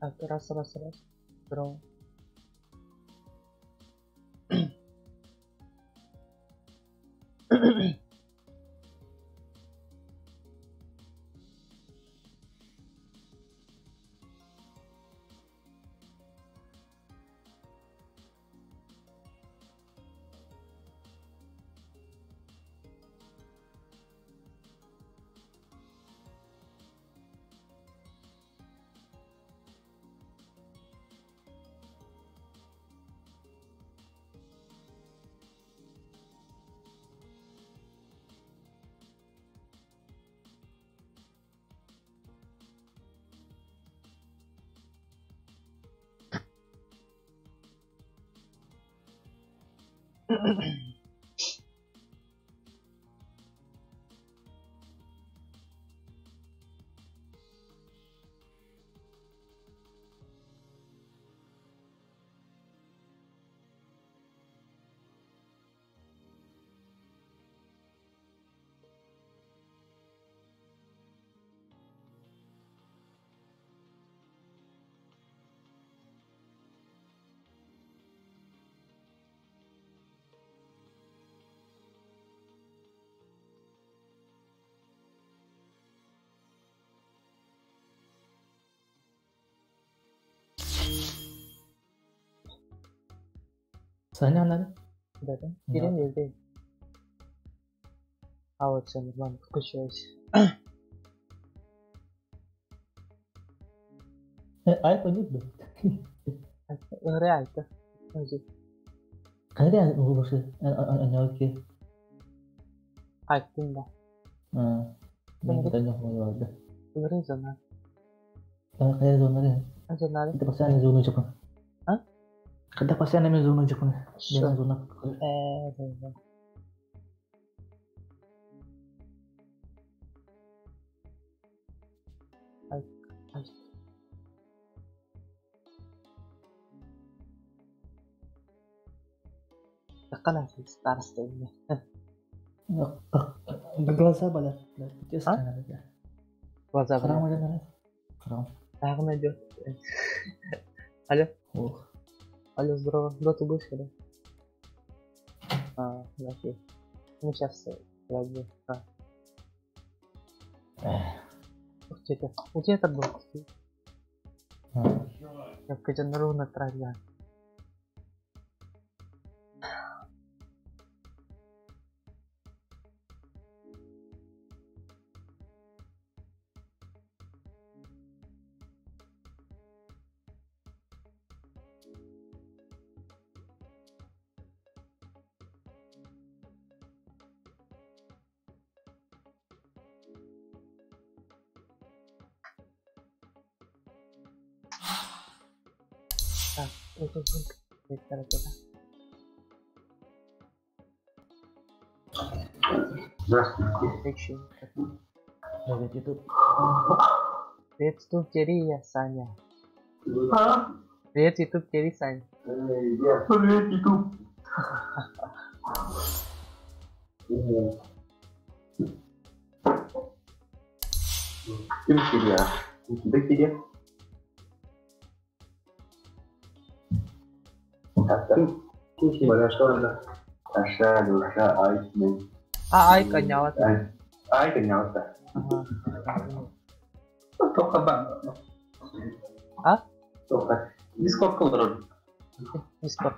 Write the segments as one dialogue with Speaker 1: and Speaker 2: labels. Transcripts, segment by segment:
Speaker 1: Так, раз, раз, раз. Здорово.
Speaker 2: Саня надо?
Speaker 1: Да, да. Или не, да. А вот все нормально, включилось.
Speaker 2: Айфон нет, да?
Speaker 1: Реально.
Speaker 2: Реально, вообще, они
Speaker 1: Айфон, да.
Speaker 2: А, не,
Speaker 1: Игры зона.
Speaker 2: Kaya zona rin.
Speaker 1: Зона.
Speaker 2: Kita pasti ada zona Jepang.
Speaker 1: А?
Speaker 2: Kada pasti ada zona Jepang. Dia zona.
Speaker 1: Да. Староста.
Speaker 2: Глаза болят.
Speaker 1: А? Глаза
Speaker 2: болят. Храм.
Speaker 1: Так, найдет. Алло.
Speaker 2: Ох.
Speaker 1: Алло, здорово. Доту будешь, да? А, окей. Ну, сейчас я А. Ух ты, у тебя это был? Я какой-то ровно травля. Так, это
Speaker 3: Здравствуйте.
Speaker 2: Привет, YouTube.
Speaker 1: Привет, YouTube, Терия, Саня.
Speaker 3: А?
Speaker 1: Привет, YouTube, Терри, Саня.
Speaker 3: Привет, YouTube. Ким Кирия? Да Кирия?
Speaker 1: А, Айка нялата.
Speaker 3: Айка нялата.
Speaker 1: А?
Speaker 3: Дискорд колор.
Speaker 1: Дискорд.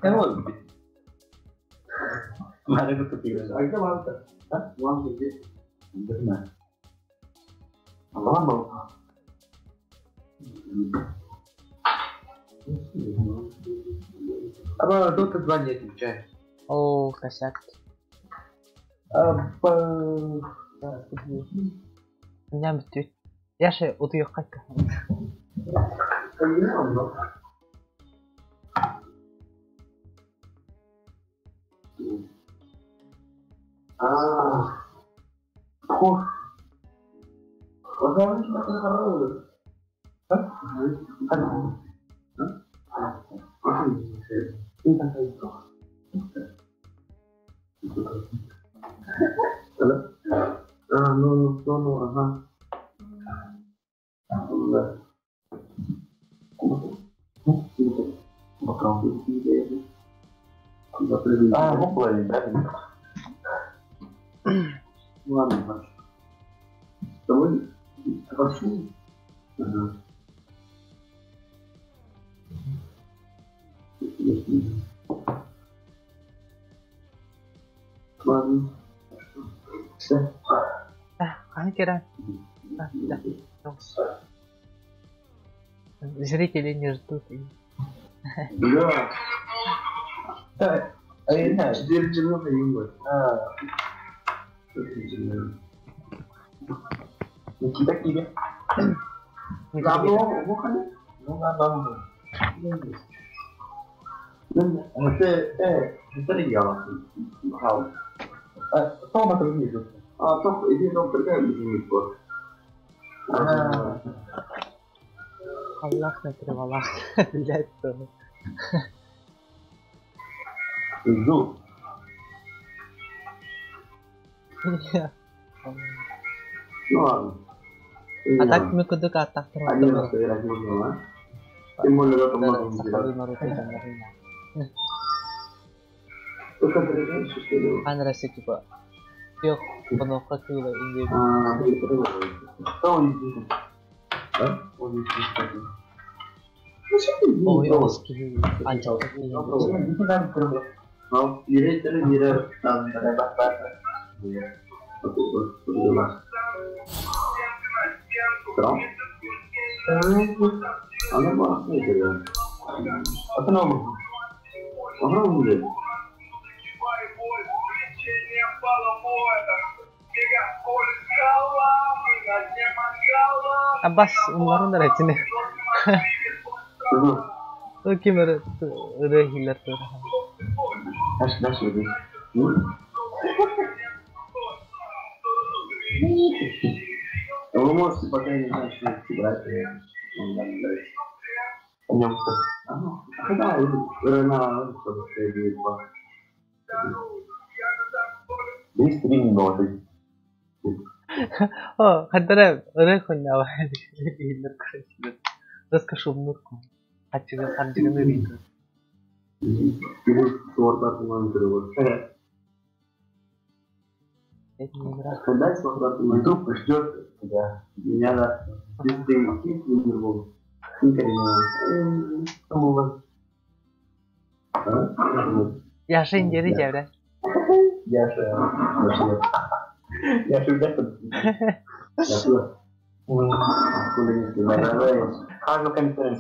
Speaker 3: А Дота 2 не отвечает.
Speaker 1: О, косяк. Я же вот ее как.
Speaker 3: Алло. А, ну, ну, ну, ну, ага. Да.
Speaker 4: А, ну, да?
Speaker 3: Ну ладно, хорошо. С тобой хорошо. Ага. Ладно. Все.
Speaker 1: Анкера. Да, да. Зрители не ждут.
Speaker 3: Да.
Speaker 4: Да. А я не знаю.
Speaker 3: 4 часа юмор.
Speaker 4: А,
Speaker 3: 4
Speaker 4: Никита Кири.
Speaker 3: Ладно, выходи.
Speaker 4: Ну, ладно.
Speaker 3: Ну, ты я.
Speaker 4: Хау. А, то на телевизор.
Speaker 3: А, то иди там прыгай, без
Speaker 4: А,
Speaker 1: Аллах на привалах. Блядь, то.
Speaker 4: Жду.
Speaker 3: Ну ладно.
Speaker 1: А так мы куда так
Speaker 3: Один раз играть можно, а? Тем более в этом много не
Speaker 1: Сахалин
Speaker 3: играть.
Speaker 1: Maruto
Speaker 3: Только заряжаешься, что ли?
Speaker 1: Анраси типа. Yok, кнопка кыла инде.
Speaker 3: А, ты
Speaker 4: Что он здесь?
Speaker 3: Да?
Speaker 4: Он здесь, кстати.
Speaker 1: Ой, оски. Анча.
Speaker 3: Ну, директор, директор, там, да. Она была, это,
Speaker 4: Автономный.
Speaker 3: огромный.
Speaker 1: Abbas umların da reçini. O kim öyle öyle hiller
Speaker 3: Дальше, дальше, здесь. Вы можете пока не знаю, что брать. Ага, на
Speaker 4: Быстрее.
Speaker 1: О, хадара öyle konya var. Hiller kuruşlar. Раскашу мурку. Хачыгын ханчыгын рито.
Speaker 3: Ютуб ждет тебя. Меня да. Ты
Speaker 1: Яша индери жабра.
Speaker 4: Яша. Яша где-то. Хажу конференц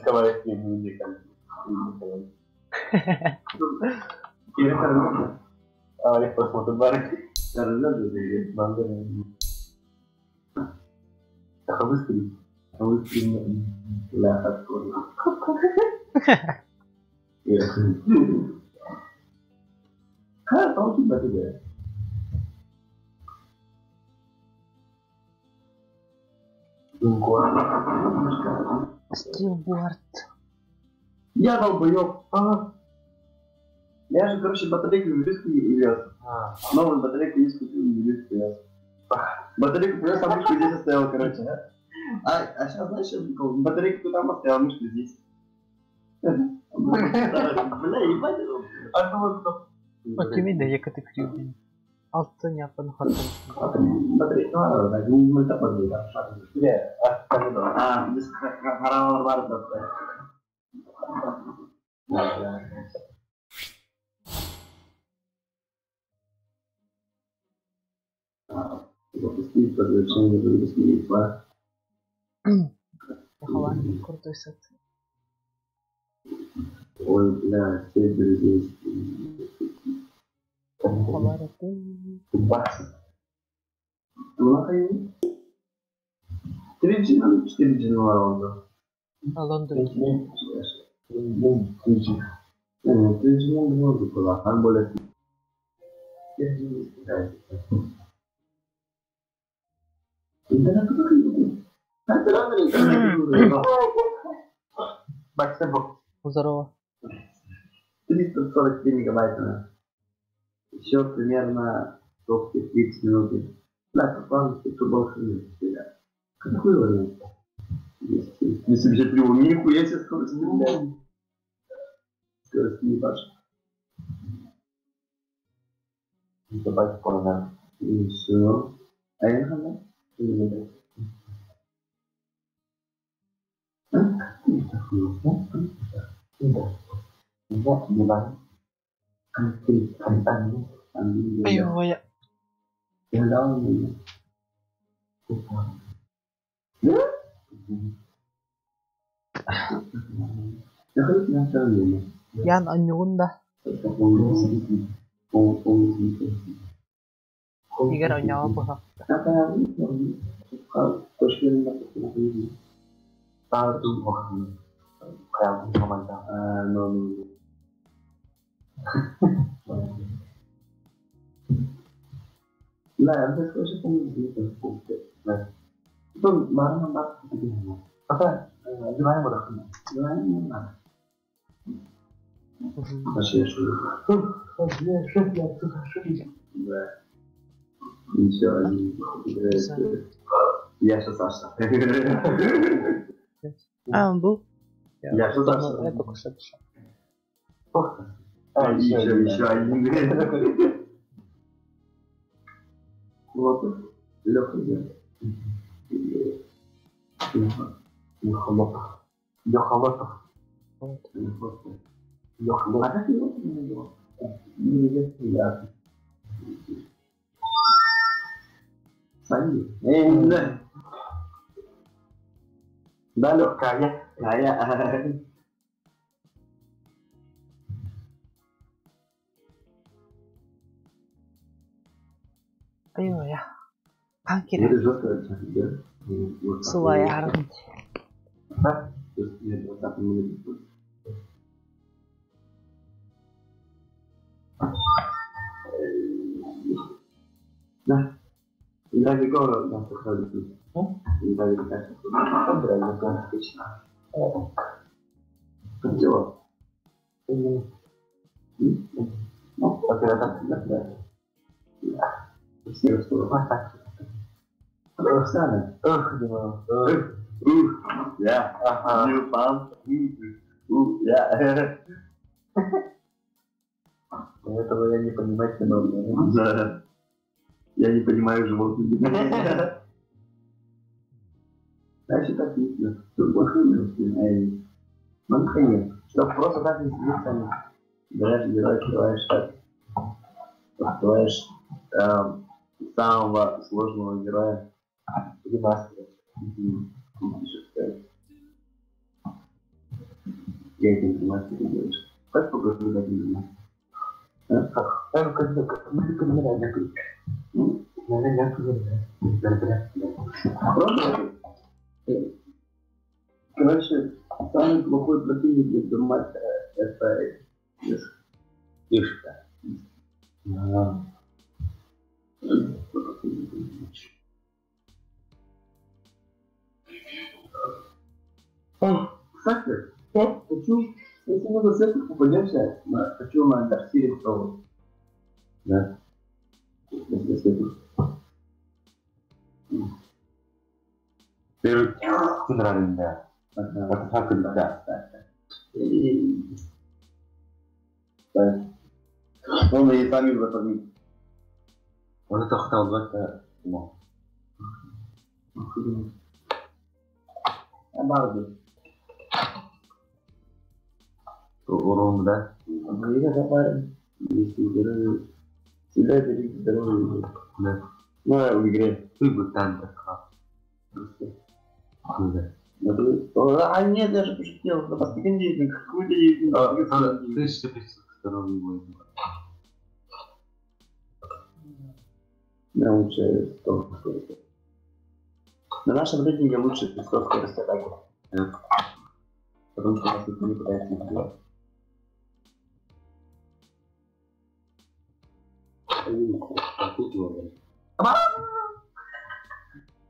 Speaker 1: Стюарт.
Speaker 3: Я долбоёб. Ага. Я же, короче, батарейку в юристку и вез. Новую батарейку есть купил, в юристку вез. Батарейку привез, а мышку здесь оставил, короче. А сейчас, знаешь, что прикол? Батарейку там оставил, мышку здесь. Бля, ебать.
Speaker 4: А что
Speaker 1: Kimi de yakıtı kırıyor. Altın yapan hatun.
Speaker 3: Батарейка, ладно, не мультапад, да.
Speaker 4: А,
Speaker 3: А, здесь харалар бар да. Запустить подключение выпускник 2.
Speaker 1: Havan крутой сет.
Speaker 3: Ой, бля, все друзей. Много 3G, ну 4G на Лондон.
Speaker 1: Лондон.
Speaker 3: 3G. 3G не было была, там более 4G не
Speaker 1: Здорово.
Speaker 3: 343 мегабайта. Еще примерно Сколько 30 минут. Да, по плану футбол да. Какой вариант? 253. Нихуя себе скорость, блядь. Скорость не баш.
Speaker 4: Давай понял.
Speaker 3: И все. А я хана?
Speaker 1: Айой. Ян онньугун да Игорь онньоҕо быһа.
Speaker 3: لا بس واش Я Саша.
Speaker 1: А, он был?
Speaker 3: Я
Speaker 1: что
Speaker 3: Саша.
Speaker 1: Я только что пришел.
Speaker 3: А, еще один. Вот. Леха,
Speaker 4: Леха Лотов. Леха Лотов. Леха Лотов.
Speaker 3: А как его называл? Не Санди. Да. Да, Лех, Кая. Кая.
Speaker 1: Айой. Панкера. Сулай арын.
Speaker 3: Да? Да. Играли город, да, проходит. Играли Как дела? Ну, да. Все, что Оксана.
Speaker 4: Эх, думаю.
Speaker 3: Ух, я.
Speaker 4: Ага.
Speaker 3: Я.
Speaker 4: Этого я не понимать не могу.
Speaker 3: Да. Я не понимаю животных. Дальше так не идет. Тут Что просто так не сидит сами. Берешь герой, открываешь так. Открываешь самого сложного героя.
Speaker 4: Ремастер.
Speaker 3: Я этим ремастер делаешь. Как покажу, как не Короче, самый плохой противник для Дурматера это Ишка. Кстати, я хочу, если много сеток попадешься, хочу на Дарсире второго. Да. Если сеток.
Speaker 4: Первый нравится. Вот так да.
Speaker 3: Да. Он и сами заформит.
Speaker 4: Вот это хотел два но.
Speaker 3: Барби.
Speaker 4: Урон, да?
Speaker 3: Всегда бери здоровье.
Speaker 4: Да.
Speaker 3: Ну, в игре.
Speaker 4: Ты бы там так. Да.
Speaker 3: А нет, я же пошутил. На последний какой-то есть.
Speaker 4: 1500 здоровья будет.
Speaker 3: Да, лучше 100 скорости. На нашем рейтинге лучше 100 скорости атаки.
Speaker 4: Да.
Speaker 3: Потому что нас никто не пытается их делать.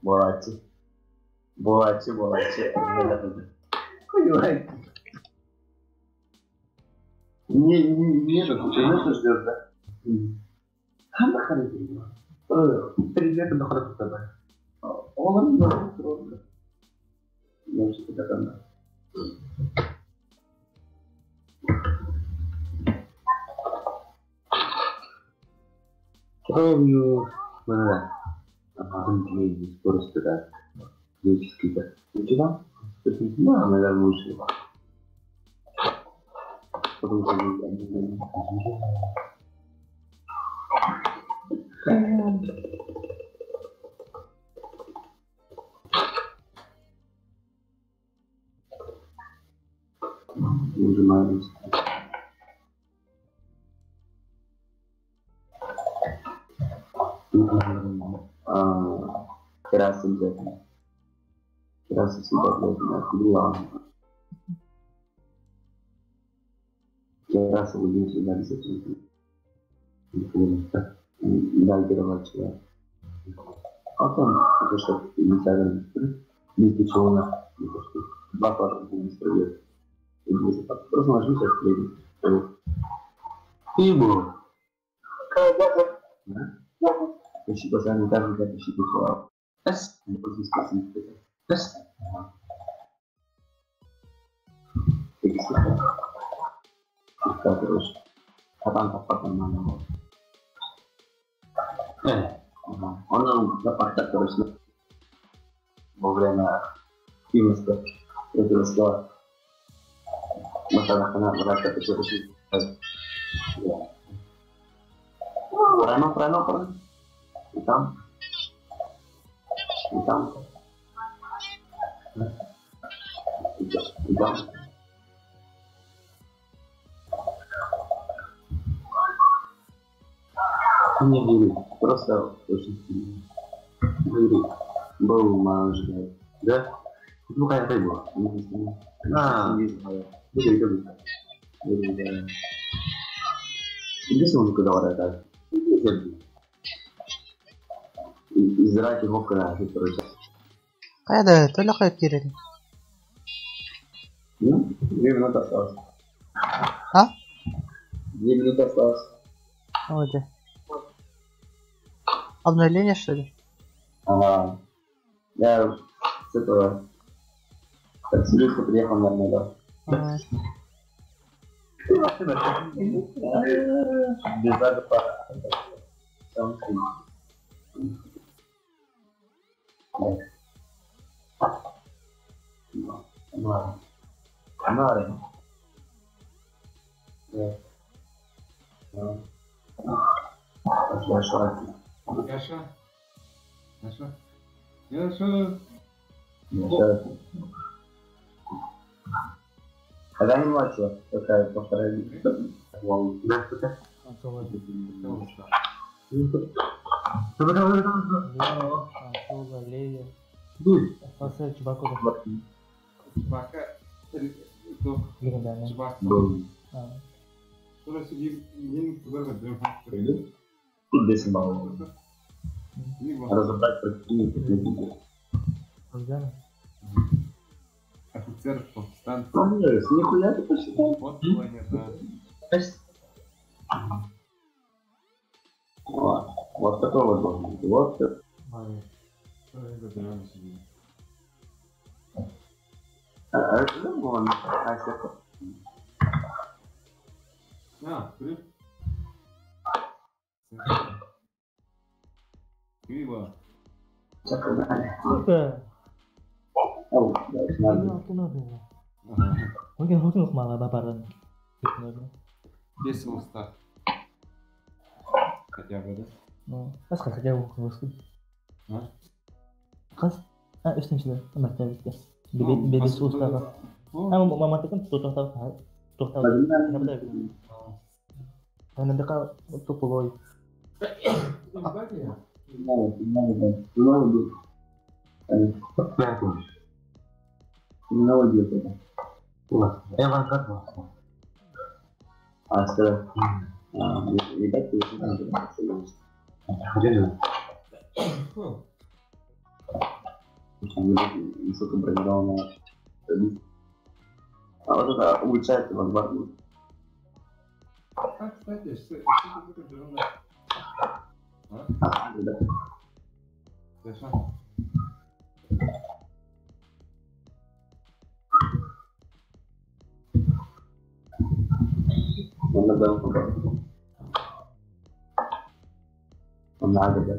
Speaker 3: Молодцы. Молодцы, молодцы. Понимаете? Не, не, не, ты ждешь, да? Терраса обязательно. Терраса всегда обязательно. Главное. Терраса будем всегда обязательно. Да, Потом, это что, инвестиционно, два пара не Просто нажми сейчас средний.
Speaker 4: Ты был.
Speaker 3: Спасибо за недавно запишите.
Speaker 4: С. С.
Speaker 3: Он нам короче, во время активности произошла Правильно, правильно, правильно. И там. И там. И там. Не верю. Просто очень сильно. Верю. Был мало.
Speaker 4: Да? Ну, какая была? А,
Speaker 3: верю, верю. Единственное, куда это. Израиль его короче.
Speaker 1: Кайда, только кайып кирели.
Speaker 3: Ну, 2 минуты осталось.
Speaker 1: А?
Speaker 3: 2 минуты осталось.
Speaker 1: Ой, да. Обновление, что ли?
Speaker 3: Ага. Я с этого... Так, с Илюшкой приехал, наверное, да.
Speaker 1: Ага.
Speaker 3: Без запаха. Сам
Speaker 5: Яша. Яша. Яша.
Speaker 3: Когда не младшего, такая повторяю.
Speaker 4: Да, что-то.
Speaker 2: Остался Чубака.
Speaker 5: Чубака.
Speaker 2: Легендарный.
Speaker 5: Чубака.
Speaker 3: Разобрать противника.
Speaker 5: Офицер повстанцев.
Speaker 3: Нихуя ты посчитал?
Speaker 5: Вот планета.
Speaker 3: Вот, вот такой вот должен быть. Вот.
Speaker 5: А, привет. Пиво.
Speaker 2: Сука. Mungkin mungkin malah baparan.
Speaker 5: Без уста. Хотя бы, да?
Speaker 2: Ну, бас хотя бы господи.
Speaker 5: А?
Speaker 2: Қас, а үстімшілер, мәртебе. Бебе уста. А мама текін тоқтау тоқтау. Ана бека тополой.
Speaker 3: А вот это улучшает его гвардию.
Speaker 5: А, кстати, что это А?
Speaker 3: Да.
Speaker 5: Яша.
Speaker 3: Он дал пока. Он надо, да.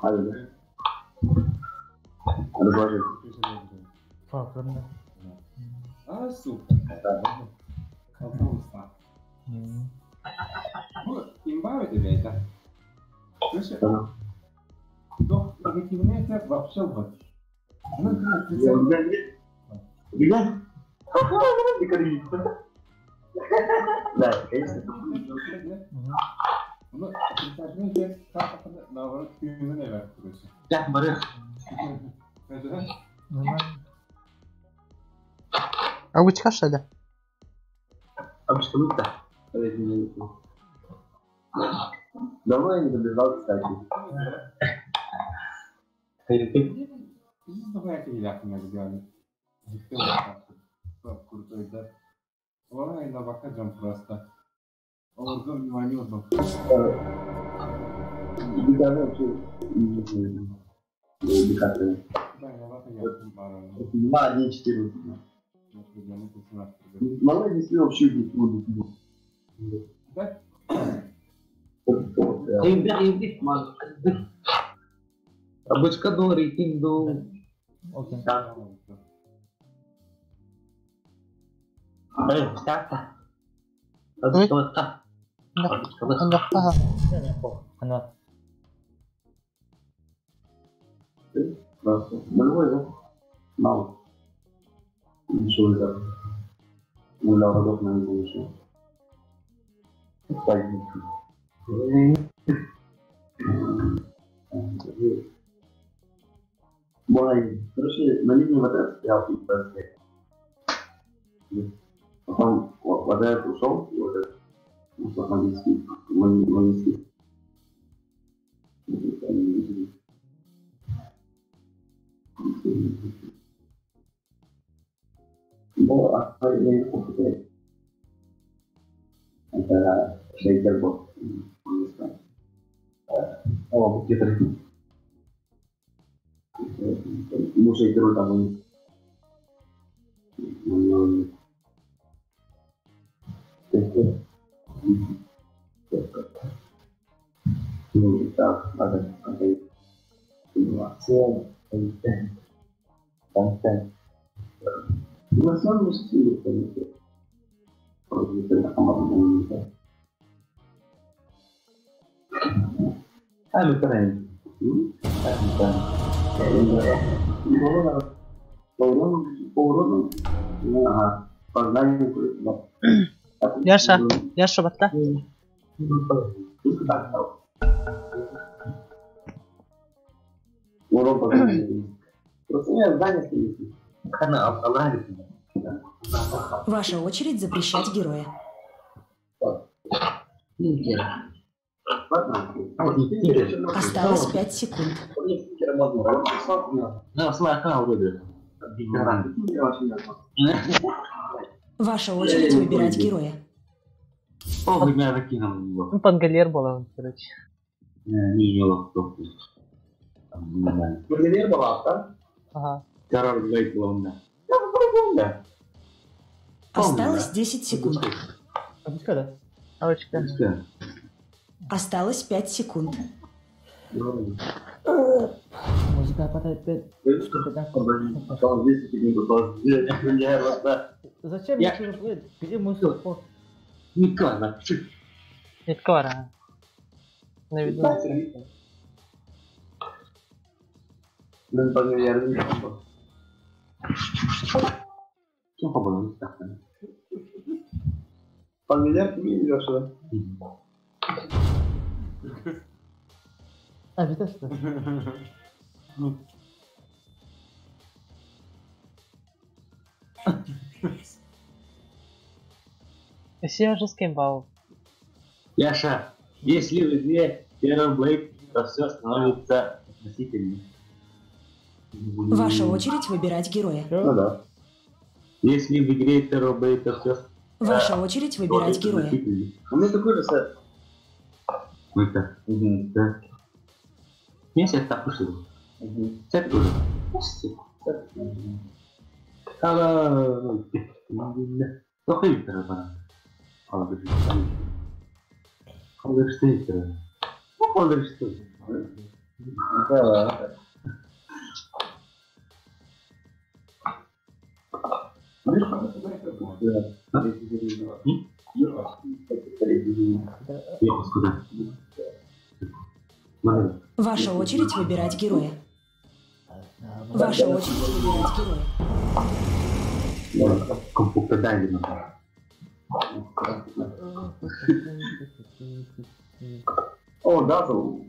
Speaker 3: Надо, да. Разложи.
Speaker 2: Факторно.
Speaker 5: А, сука. Алта. Бу имба это. Слушай, но негативный эффект вообще вот. Ну,
Speaker 3: Бегай. Да, конечно.
Speaker 5: Ну, отрицательный эффект, как наоборот, ты наверх, короче.
Speaker 4: Да, Мария.
Speaker 2: Нормально.
Speaker 1: А вы что ли?
Speaker 3: А что ну-то? Давно я не добежал, кстати.
Speaker 5: Крутой, да. Ой, на бакаджам просто. Олордом внимание одно.
Speaker 3: 2, 1, 14. Молодец, вообще не буду.
Speaker 5: Да?
Speaker 4: Обычка до рейтинг до.
Speaker 2: Окей.
Speaker 3: Да.
Speaker 2: Она.
Speaker 3: Нулевой, да? Мало. Ничего не Ну, для врагов, наверное, еще. Бой. Короче, на линии вот этот стоял и ПС. Потом вот этот ушел, и вот этот ушел магический. Магический. Ну, а это шейкер бот.
Speaker 4: О, где-то.
Speaker 3: Ну, шейкеру там. Ну, так, надо. 2, 7, 5, 5.
Speaker 1: Яша, Яша батта.
Speaker 6: Ваша очередь запрещать героя. Осталось 5 секунд. Ваша очередь выбирать героя.
Speaker 1: Ну, Пангалер была, короче. Ага.
Speaker 6: Осталось 10 секунд.
Speaker 1: Очка.
Speaker 6: Осталось 5 секунд.
Speaker 2: Зачем я? Где мой суппорт?
Speaker 1: Никора. На виду.
Speaker 3: Familiar не идешь, да?
Speaker 2: А, видишь что?
Speaker 1: Все жесткий бал.
Speaker 4: Яша, если в игре Terror Blade, то все становится относительно.
Speaker 6: Ваша очередь выбирать героя.
Speaker 3: Ну да.
Speaker 4: Если в игре Terror Blade, то все
Speaker 6: Ваша очередь выбирать героя.
Speaker 3: У меня такой же сет.
Speaker 4: Это. Да. Мен сет таппыш дедим. Сет тоже.
Speaker 3: Да.
Speaker 6: Ваша очередь выбирать героя. Ваша очередь выбирать героя.
Speaker 3: О, Дазл.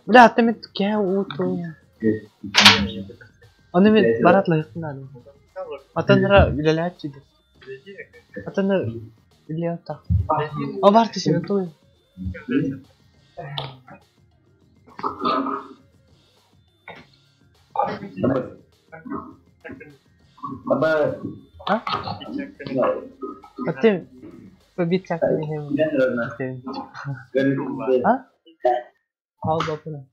Speaker 1: Бля, ты мне уту. Оны мен барат лайықтын Атанра үлеләт жиди. Атанра үлеләт так. А бар тишеме той. А? Аты побить А? Ал бапына.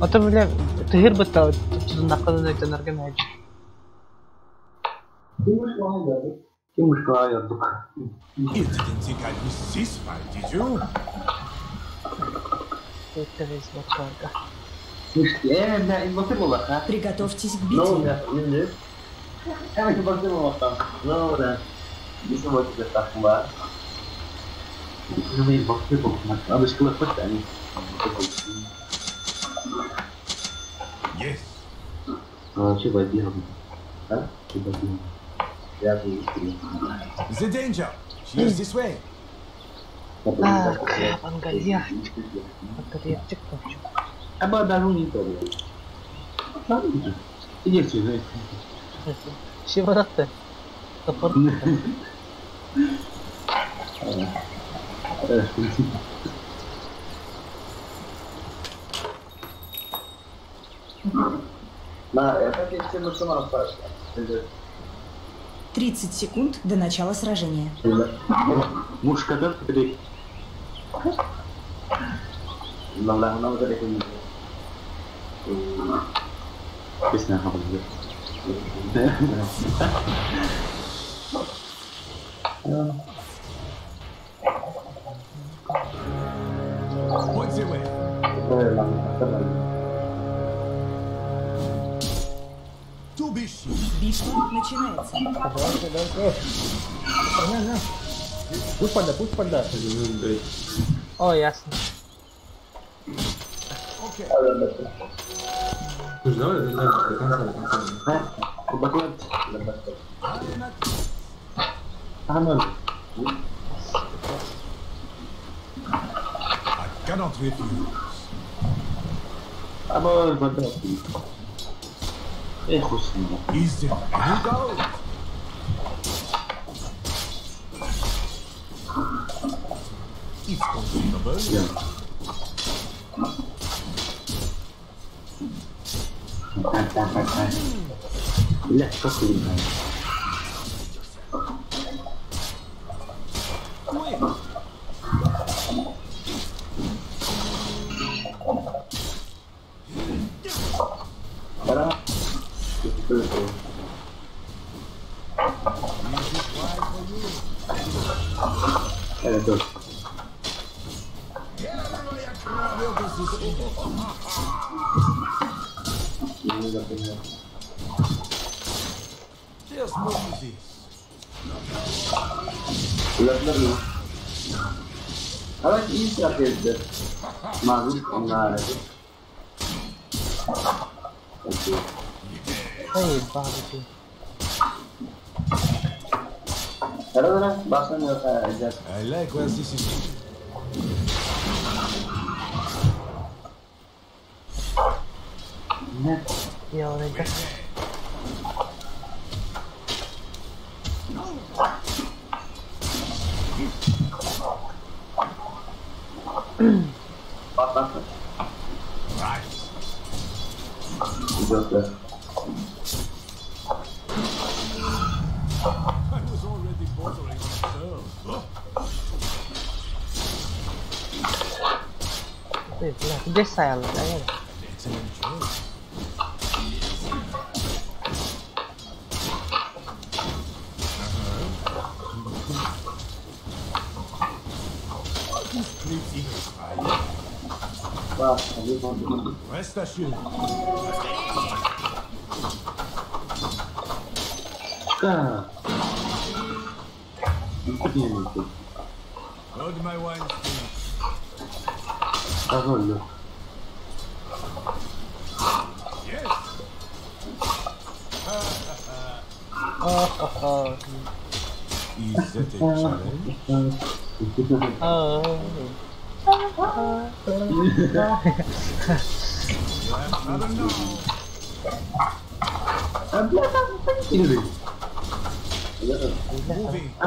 Speaker 1: Ата бля, тыгыр бытта, тузунаккадан өйтөнөргө мәжи.
Speaker 7: You didn't think I'd miss this fight, did you?
Speaker 6: Приготовьтесь к битве.
Speaker 7: Yes. The danger. She is this way.
Speaker 1: Так, Пангальярчик. Пангальярчик хочу. Шибараты. Топор.
Speaker 3: На, это я
Speaker 6: 30 секунд до начала сражения.
Speaker 7: What's the way? To be sure.
Speaker 6: Битва начинается.
Speaker 5: Пусть панда.
Speaker 1: О, ясно.
Speaker 7: Okay.
Speaker 5: Слушай, давай, давай, до конца, до конца.
Speaker 7: I cannot refuse. Is there any doubt? It's conceivable. Quick. Is it wise for you? There's more to this.
Speaker 1: Эй, бабки.
Speaker 7: I like where this is going.
Speaker 1: Я вот это.
Speaker 7: Right.
Speaker 3: Идет,
Speaker 7: I was already bordering on absurd.
Speaker 1: Ты, бля, где Сайлор? Да, я.
Speaker 7: Excellent choice. Are these creeps even trying? Rest assured.
Speaker 4: Чка! Ну,
Speaker 7: Load my wine please.
Speaker 4: Позолю.
Speaker 7: Yes.
Speaker 1: О-хо-хо.
Speaker 7: Is that a challenge?
Speaker 1: О.
Speaker 7: You have trouble now.
Speaker 4: А, бля, там покинули.
Speaker 7: Moving.
Speaker 4: А?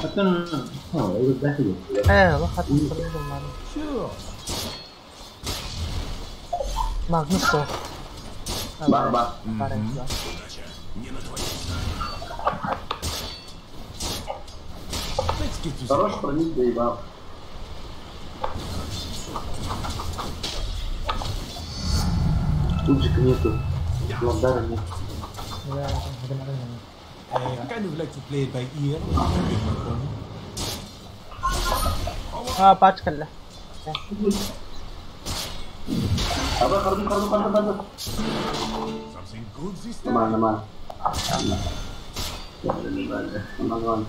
Speaker 4: А то, ну, это заходи.
Speaker 1: Лохат
Speaker 7: Sure.
Speaker 1: Магнус сох.
Speaker 3: Ба-ба.
Speaker 7: Let's get to
Speaker 3: Хорош
Speaker 7: the
Speaker 3: проник доебал.
Speaker 4: Лучика нету. Ландара нет.
Speaker 2: Да, это нормально.
Speaker 7: I kind of like to play it by ear. if you get my point.
Speaker 1: А, пачка ля.
Speaker 3: Аба, харду, харду, харду, харду.
Speaker 7: Something good this time.
Speaker 3: Нормально, нормально. Нормально.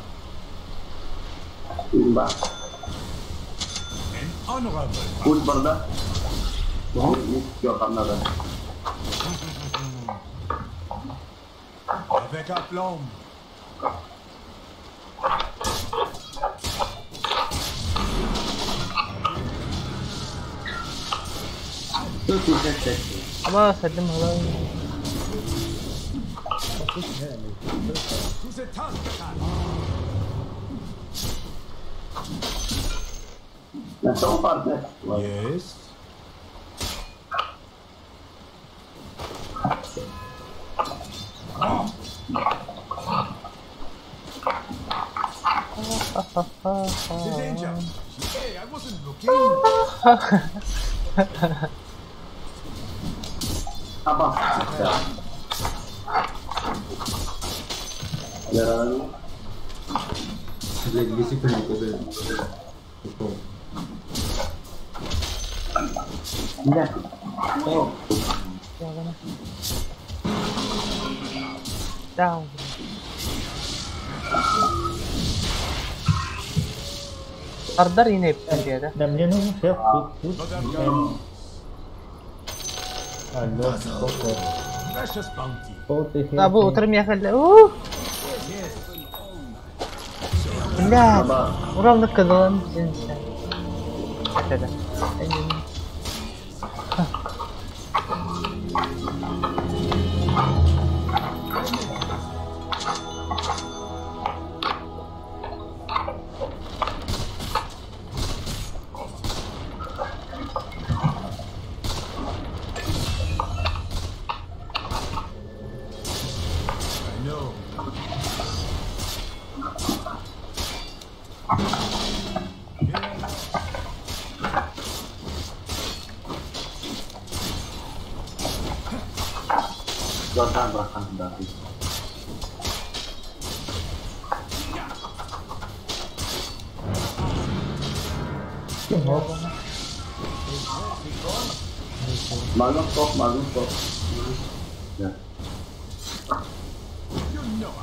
Speaker 3: Имба.
Speaker 7: An honorable
Speaker 3: Пульт бардак. Все, там надо.
Speaker 7: Avec aplomb.
Speaker 4: Сто пятьдесят пять.
Speaker 1: Аба, садим голову.
Speaker 7: To the task at hand.
Speaker 3: Нашел парня?
Speaker 7: Yes. The danger. Hey, I wasn't looking.
Speaker 3: Аба. Да. Я
Speaker 5: Блядь, 2 секунды, когда ушел.
Speaker 4: Бля,
Speaker 3: О,
Speaker 1: Даун. Ардар и не пиздец,
Speaker 2: Да, мне нужен хелп тут, тут.
Speaker 7: Not that
Speaker 2: Алло, сколько?
Speaker 7: Precious bounty.
Speaker 2: Сколько
Speaker 1: Да, бу
Speaker 2: хелп?
Speaker 1: утром ехали. Ух,
Speaker 7: Yes.
Speaker 1: бля.
Speaker 3: Аба.
Speaker 1: Уравно кадалан пиздец. Это.
Speaker 7: I know.
Speaker 4: Золотан брахан да.
Speaker 3: Магнус топ, Магнус топ.
Speaker 4: Да.
Speaker 7: You know I.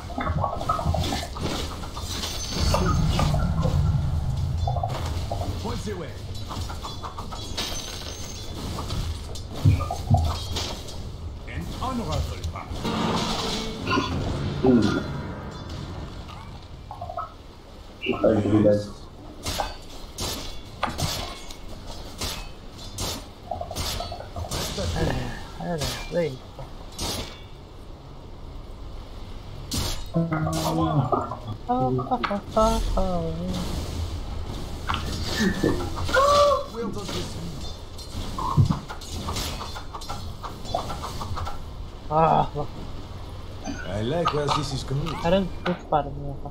Speaker 7: Point the way. An honorable path.
Speaker 3: Так, блядь.
Speaker 1: Эй.
Speaker 7: Where does this lead?
Speaker 1: Ah,
Speaker 7: I like where this is going.
Speaker 1: Харин тух баар миэхэ.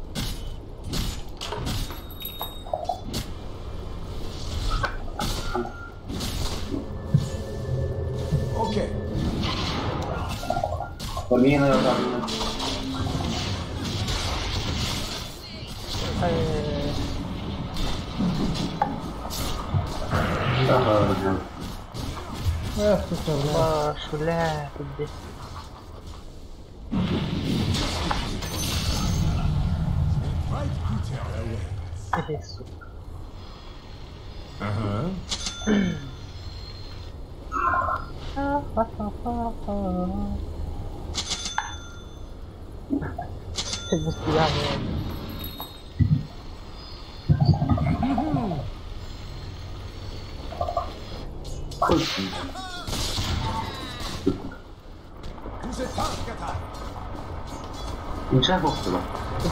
Speaker 7: Okay.
Speaker 3: Помина.
Speaker 2: Эх, сука, бля.
Speaker 1: Шуля, тут.
Speaker 7: Right future awaits.
Speaker 1: Сука.
Speaker 7: Uh-huh.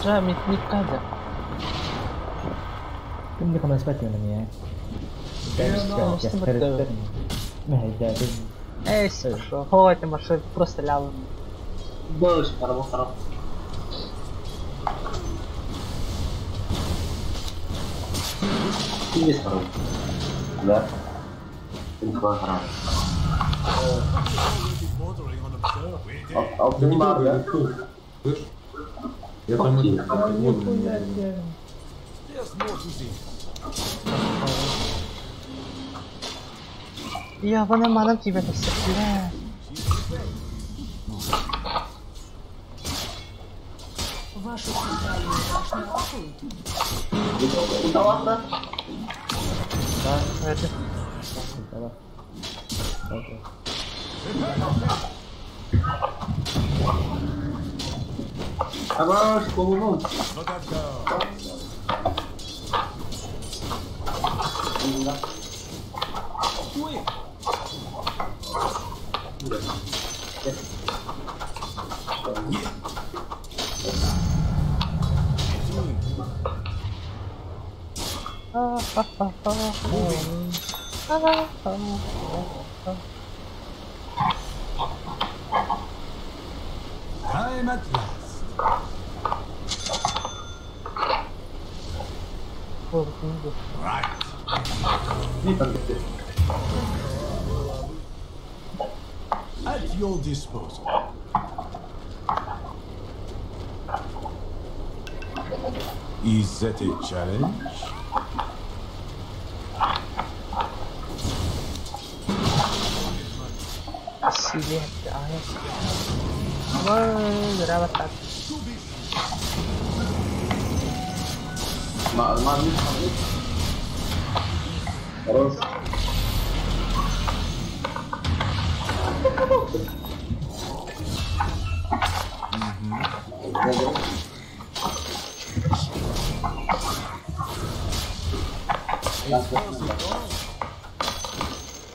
Speaker 1: Già mi cade.
Speaker 2: Quindi come aspetti una mia?
Speaker 1: Эй, хватит машин, просто лявым.
Speaker 4: Больше, хорошо. Да.
Speaker 5: Слышь? Я там это...
Speaker 1: Я вон манам тебе бля.
Speaker 6: Вашу центральную башню атакуют.
Speaker 1: Да, это.
Speaker 4: Хорош, полуночь.
Speaker 7: Time at last. Right. At your disposal. Is that a challenge?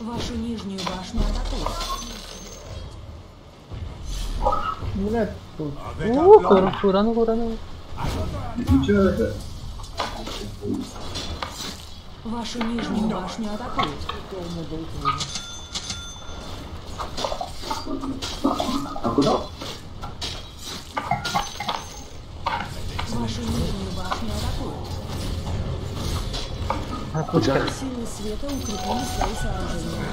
Speaker 6: Вашу нижнюю башню атакуют.
Speaker 2: Блядь, тут.
Speaker 1: Куран.
Speaker 6: Вашу нижнюю башню атакуют.
Speaker 3: А куда?
Speaker 6: Вашу нижнюю башню атакуют. Силы света укрепили свои сооружения.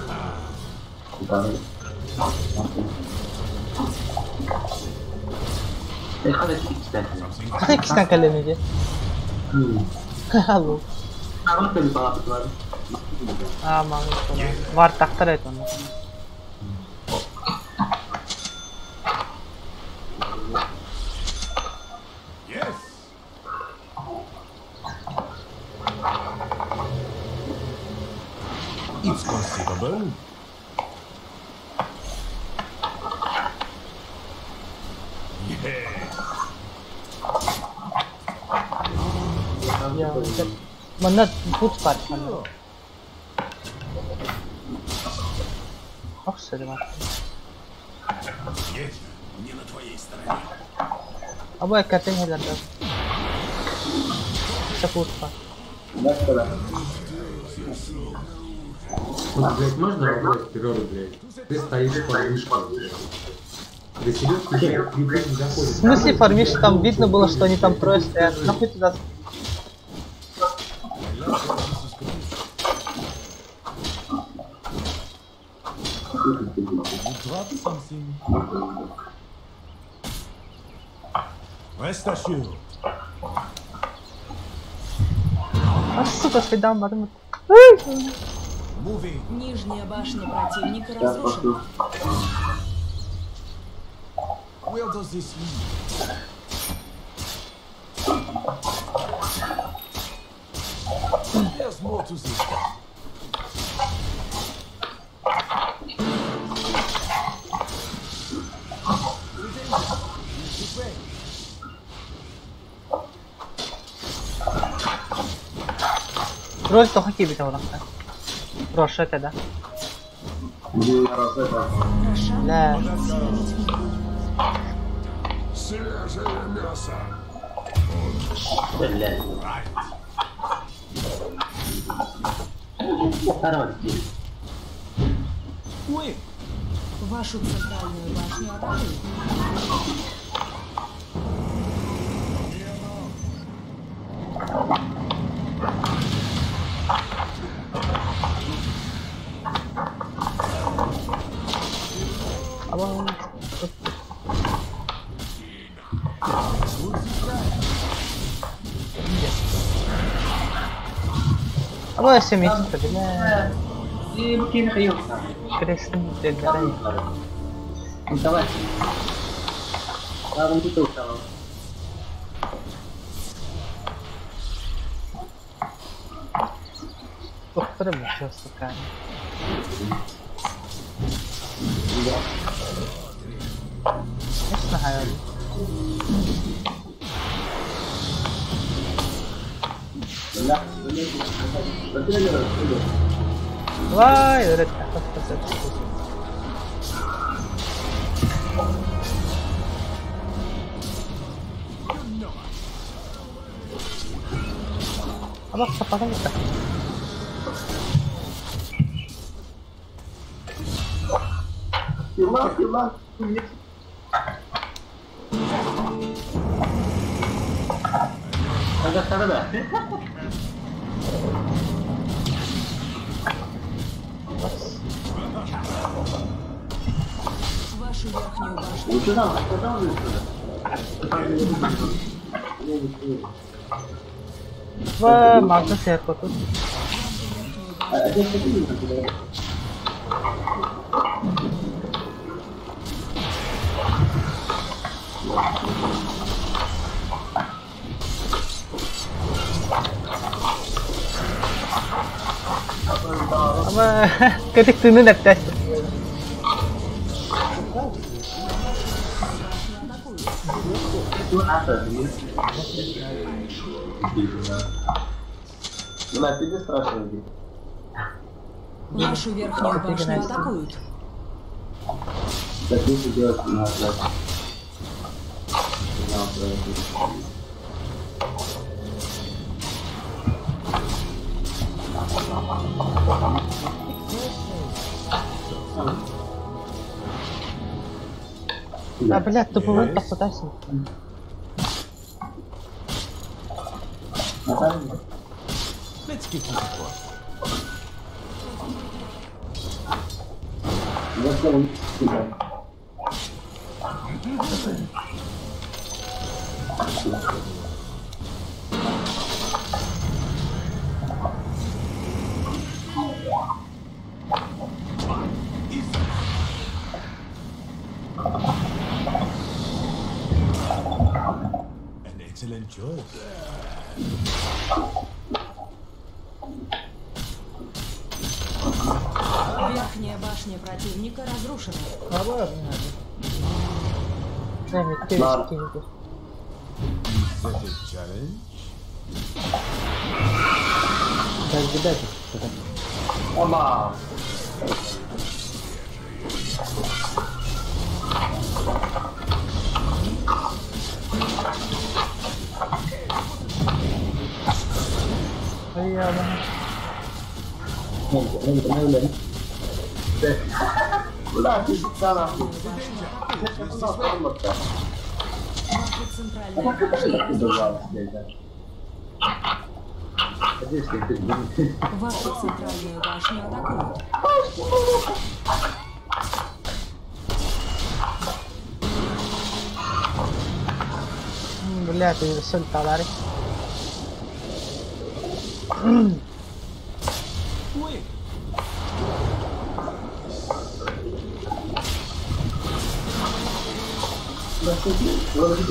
Speaker 1: Кистан калемеде. Алло. А, маңыз. Бар тақтар айт оны.
Speaker 7: It's conceivable.
Speaker 1: Yeah. Manna put par manna. Ох, сори,
Speaker 7: Не на твоей стороне.
Speaker 1: Або я картин хелер да. Саппорт пар.
Speaker 5: Вот, блядь, можно вопрос, Террор, блядь? Ты стоишь под вышкой, блядь. До середки, блядь, крипы не
Speaker 1: В
Speaker 5: доходят.
Speaker 1: смысле фармишь, там видно было, что они там трое стоят. Нахуй туда.
Speaker 7: You drop something. Rest assured.
Speaker 1: А сука, следам барым.
Speaker 7: Moving.
Speaker 6: Нижняя башня противника
Speaker 3: Сейчас
Speaker 6: разрушена.
Speaker 3: пошли.
Speaker 7: Where does this lead? There's more to this. The danger is this way.
Speaker 1: Роль тоха кибите орахта. Роша это да.
Speaker 3: Где я раз это?
Speaker 6: Рошан
Speaker 1: Да.
Speaker 6: убит силами тьмы.
Speaker 7: Свежее мясо.
Speaker 4: Блядь.
Speaker 7: Right.
Speaker 4: Хорош.
Speaker 7: Oui.
Speaker 6: Вашу центральную башню атакуют.
Speaker 1: Аба. Аба семейство, бля. Крестный дегрей.
Speaker 4: Давай.
Speaker 1: Доктор вообще сука. Конечно, хайван. Вай, это Аба, пожалуйста.
Speaker 3: Хила, хила.
Speaker 6: Вашу верхнюю башню
Speaker 1: Ва, магда серко тут. Аба, көтек тыны дәптәс.
Speaker 3: На, пизде страшно.
Speaker 6: Вашу верхнюю башню атакуют.
Speaker 3: Так лучше делать на да.
Speaker 1: А, блядь, туповой тохтотайсың.
Speaker 7: Let's get to the point. An excellent choice.
Speaker 6: Верхняя башня противника разрушена.
Speaker 7: Is that a challenge?
Speaker 3: Оба!
Speaker 1: Ай, аба.
Speaker 3: Куда ты стала?
Speaker 6: Ваша центральная башня разрушена. Вашу центральную башню атакуют.
Speaker 1: Бля, ты соль талари.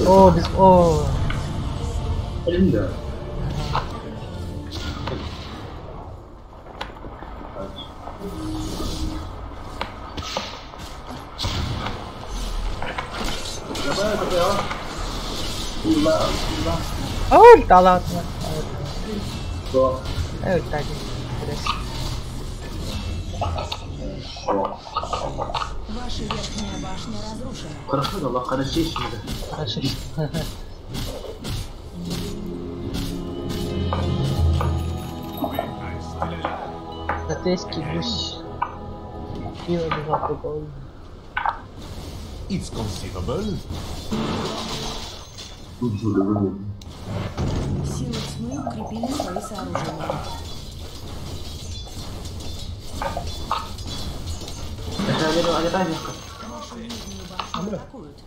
Speaker 1: О, без... О. О, талат.
Speaker 6: Ваша верхняя башня разрушена.
Speaker 4: Хорошо, да, хорошо.
Speaker 1: Хорошо. Затейский гусь. Пиво без алкоголя.
Speaker 7: It's conceivable.
Speaker 6: Силы тьмы укрепили свои сооружения. Вашу нижнюю башню атакуют.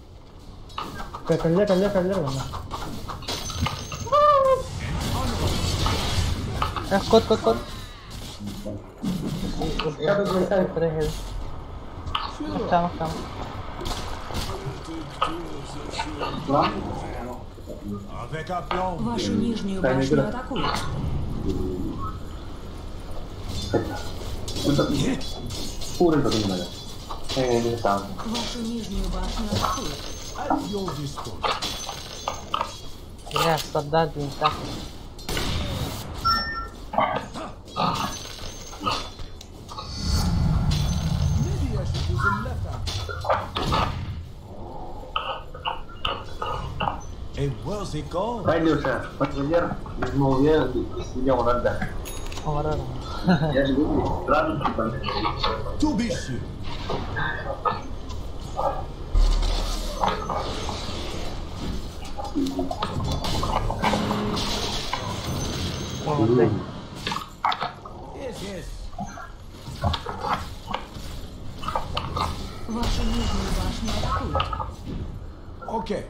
Speaker 1: Кот, кот, кот. Там, там.
Speaker 6: Вашу нижнюю башню атакуют. Вашу нижнюю башню атакуют.
Speaker 1: Я солдат не так.
Speaker 4: Илюша, инженер, безмолвие, сидел рада. Я же говорю, странно, типа.
Speaker 6: Вашу нижнюю башню атакуют.
Speaker 7: Окей.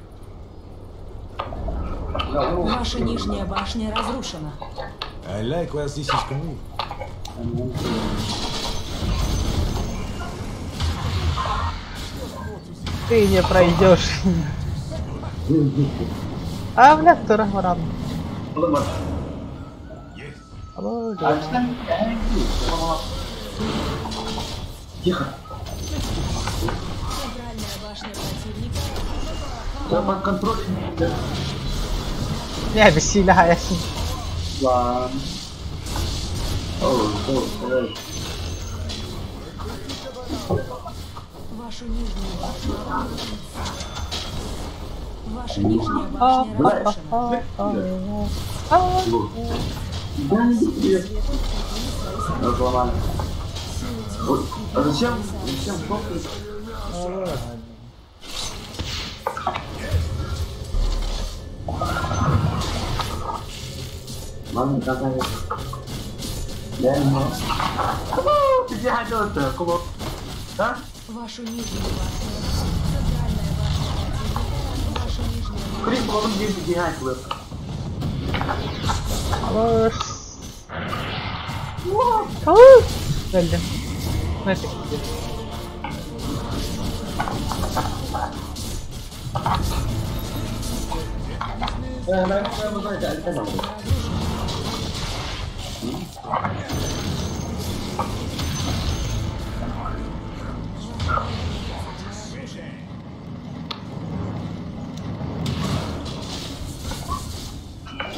Speaker 6: Ваша нижняя башня разрушена.
Speaker 7: I like where this is going.
Speaker 1: Ты не пройдешь. А, бля, второй ран.
Speaker 4: Тихо.
Speaker 6: Центральная башня противника.
Speaker 4: Я под контролем.
Speaker 1: Не, бессиля,
Speaker 4: Ладно.
Speaker 6: Вашу нижнюю башню. Ваша нижняя башня разрушена.
Speaker 4: Разломали. А зачем? Зачем кнопки? Ладно, давай. Я не могу. Ты хотел-то? А?
Speaker 6: Вашу нижнюю башню. Центральная башня противника. Вашу нижнюю башню.
Speaker 4: Крис, он здесь бегает.
Speaker 1: Öldüm. Neyse gidiyor.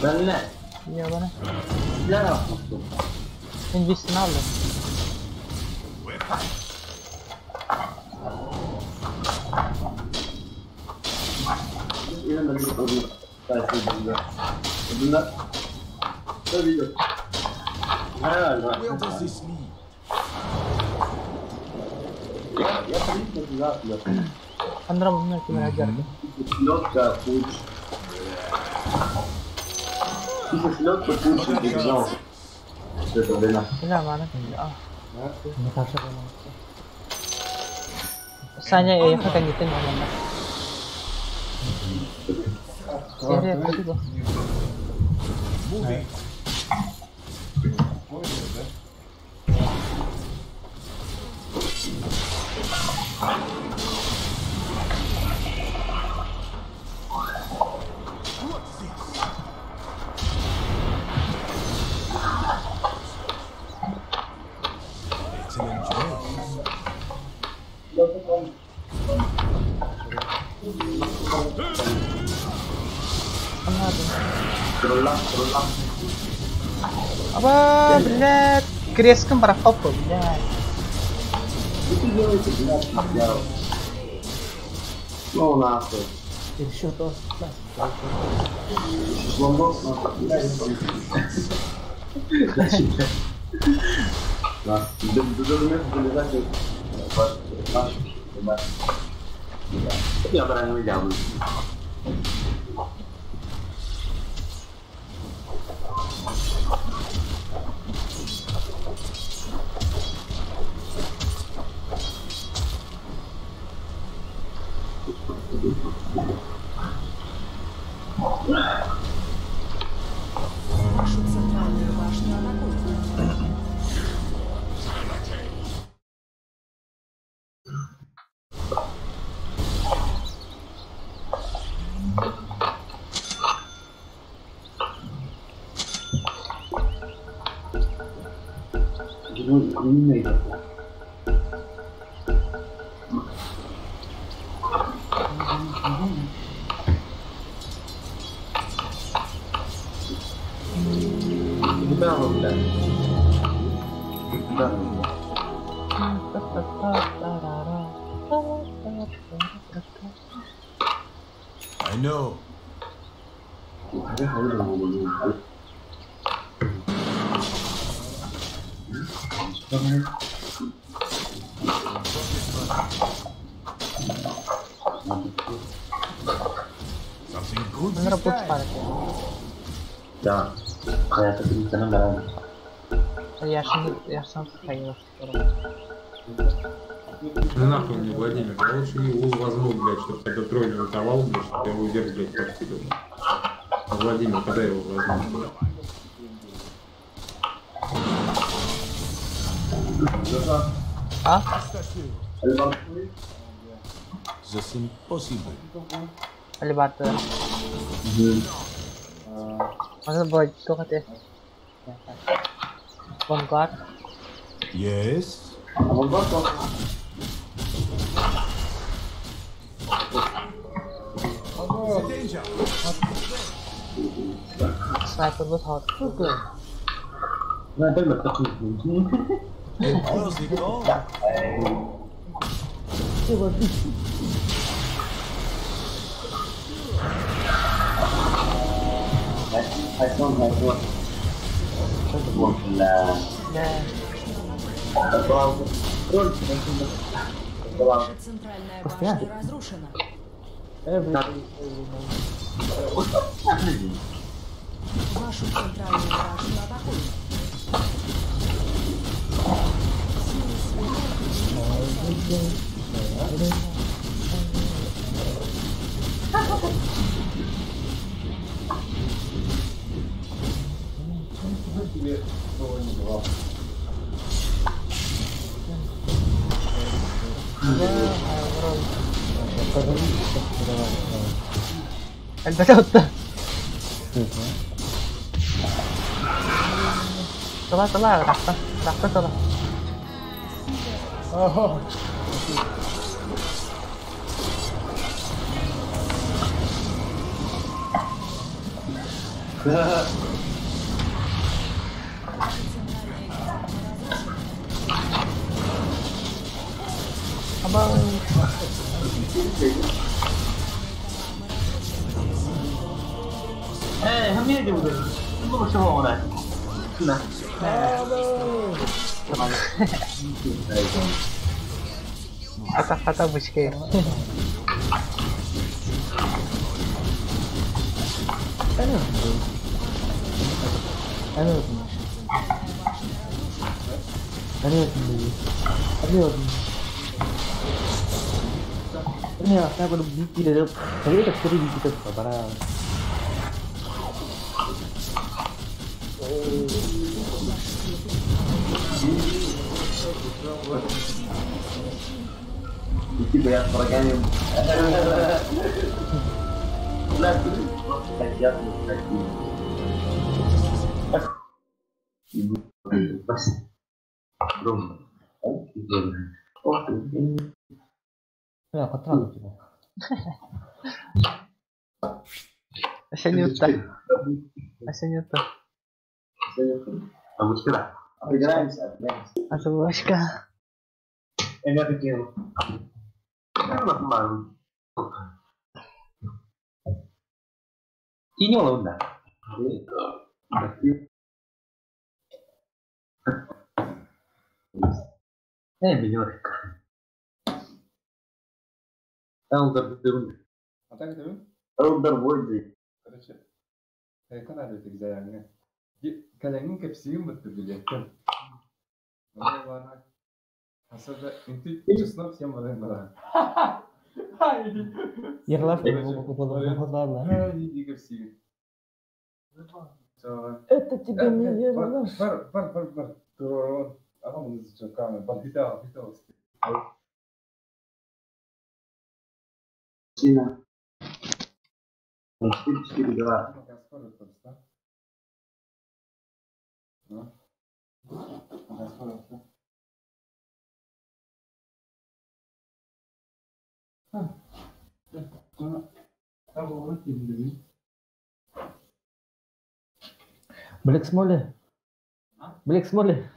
Speaker 4: Ben ne?
Speaker 1: Ya bana.
Speaker 4: Ne yapmıştım?
Speaker 1: İncisini aldım.
Speaker 3: Я да.
Speaker 1: هنضربهم هنا كمان هجرب.
Speaker 3: Селедка, пуч. Если селедка, пуч, и бежал. Это время.
Speaker 1: لا معناته Саня, я пока не ты нормально.
Speaker 7: Excellent choice.
Speaker 1: Аба, блядь, креском барахопа, блядь.
Speaker 3: Что делаете, блядь, я... Ну нахуй.
Speaker 2: Еще то.
Speaker 3: Шашлындос, нахуй, блядь. Да, до места
Speaker 4: Я правильно делаю.
Speaker 6: Вашу центральную башню атакуют.
Speaker 7: I know. Something good this
Speaker 1: Надо
Speaker 7: time.
Speaker 1: путь.
Speaker 4: Да. Я так не знаю.
Speaker 1: Я сам сохранил.
Speaker 5: Ну нахуй мне, Владимир, я лучше Юлу возьму, блядь, чтобы тогда тролль не ультовал, блядь, чтобы я его вверх, блядь, подкидывал. А Владимир, когда я его возьму?
Speaker 1: А?
Speaker 7: That's impossible.
Speaker 1: Алибата. Можно было только ты. Vanguard.
Speaker 7: Yes. Danger.
Speaker 1: Снайпер вот hot.
Speaker 4: Ну, это такой.
Speaker 7: Where's it all?
Speaker 6: Ваша центральная башня разрушена. Вашу центральную башню атакуют. Силы света.
Speaker 1: Алибата. Тала, тала, рахта, рахта, тала. Аба. Хата хата бычкай.
Speaker 3: И типа я с врагами... Бля, ты я
Speaker 1: Асянюта. Асянюта.
Speaker 3: Отыграемся, отыграемся.
Speaker 1: Азовочка.
Speaker 3: Элдер Войди.
Speaker 8: Короче, канал экзамене. Калянин капсиим вот билеттен. Асада, ты честно всем бара.
Speaker 2: Ерлав Это тебе не Ерлав.
Speaker 8: Бар, бар, бар, бар. Турон. Ага, мы зачекаем. Бар, битал, битал.
Speaker 3: Сина. 4, 4, 2.
Speaker 2: Блэк Смолли. Блэк Смолли.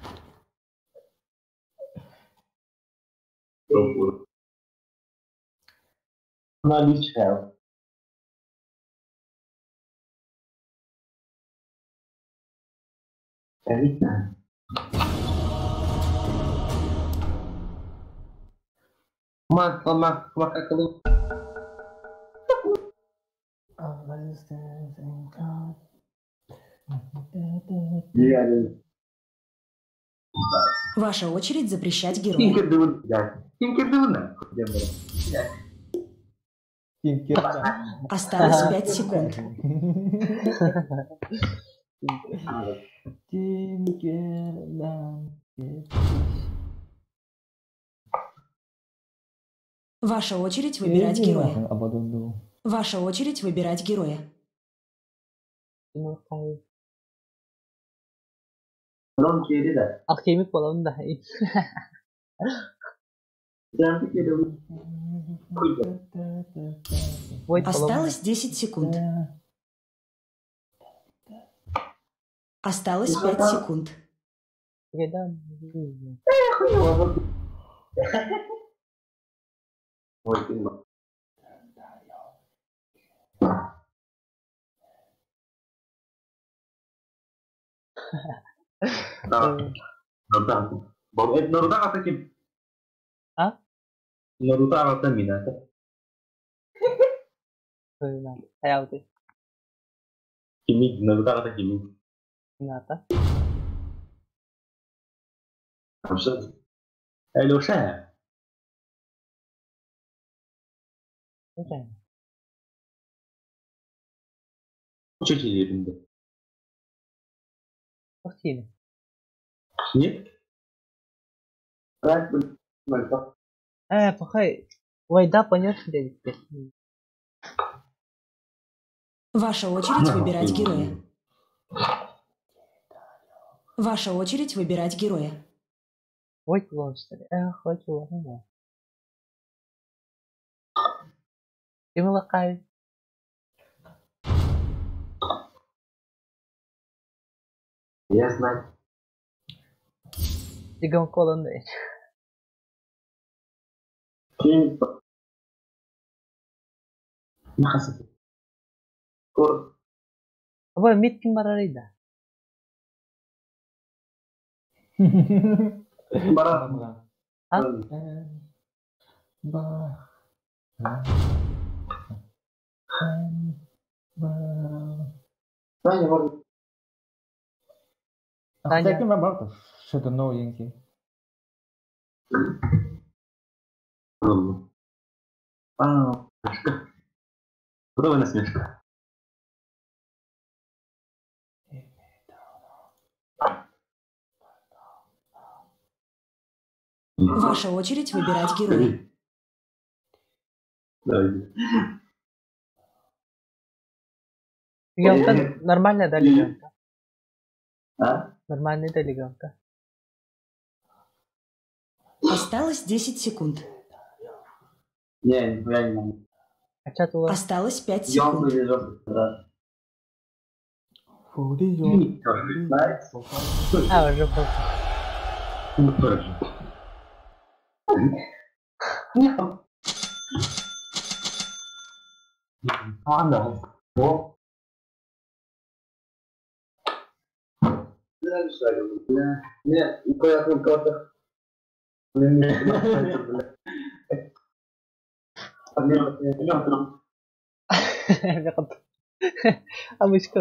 Speaker 3: Наличие.
Speaker 6: Ваша очередь запрещать героя. Осталось 5 секунд. Ваша очередь выбирать героя. Ваша очередь выбирать героя.
Speaker 1: Алхимик буолан да.
Speaker 6: Осталось 10 секунд. Осталось 5 секунд.
Speaker 1: А? Мината. Пахай. Вайда понятно, дядя.
Speaker 6: Ваша очередь выбирать героя. Ваша очередь выбирать героя.
Speaker 1: Ой, что ли? Эх, хочу. Ты молокай.
Speaker 3: Я знаю.
Speaker 1: Дигам колон да. Абай миткин барарыйда.
Speaker 2: Ба. Ра. Ба.
Speaker 3: Саня, вот.
Speaker 1: Таня.
Speaker 2: Таким обратно. Что-то новенький.
Speaker 3: А,
Speaker 4: Готова насмешка.
Speaker 6: Ваша очередь выбирать героя.
Speaker 4: Давай.
Speaker 1: Легенка нормальная, да, легенка?
Speaker 3: А?
Speaker 1: Нормальная, да, легенка?
Speaker 6: Осталось 10 секунд.
Speaker 3: Не, нихуя не могу.
Speaker 1: А чат у вас?
Speaker 6: Осталось 5
Speaker 3: Ёбну
Speaker 6: секунд.
Speaker 3: или жопу, да. Найс.
Speaker 1: А, уже был.
Speaker 4: Ну, хорошо. А, да. О,
Speaker 3: Бля. Не, нихуя на кого-то. Бля.
Speaker 1: А мы что?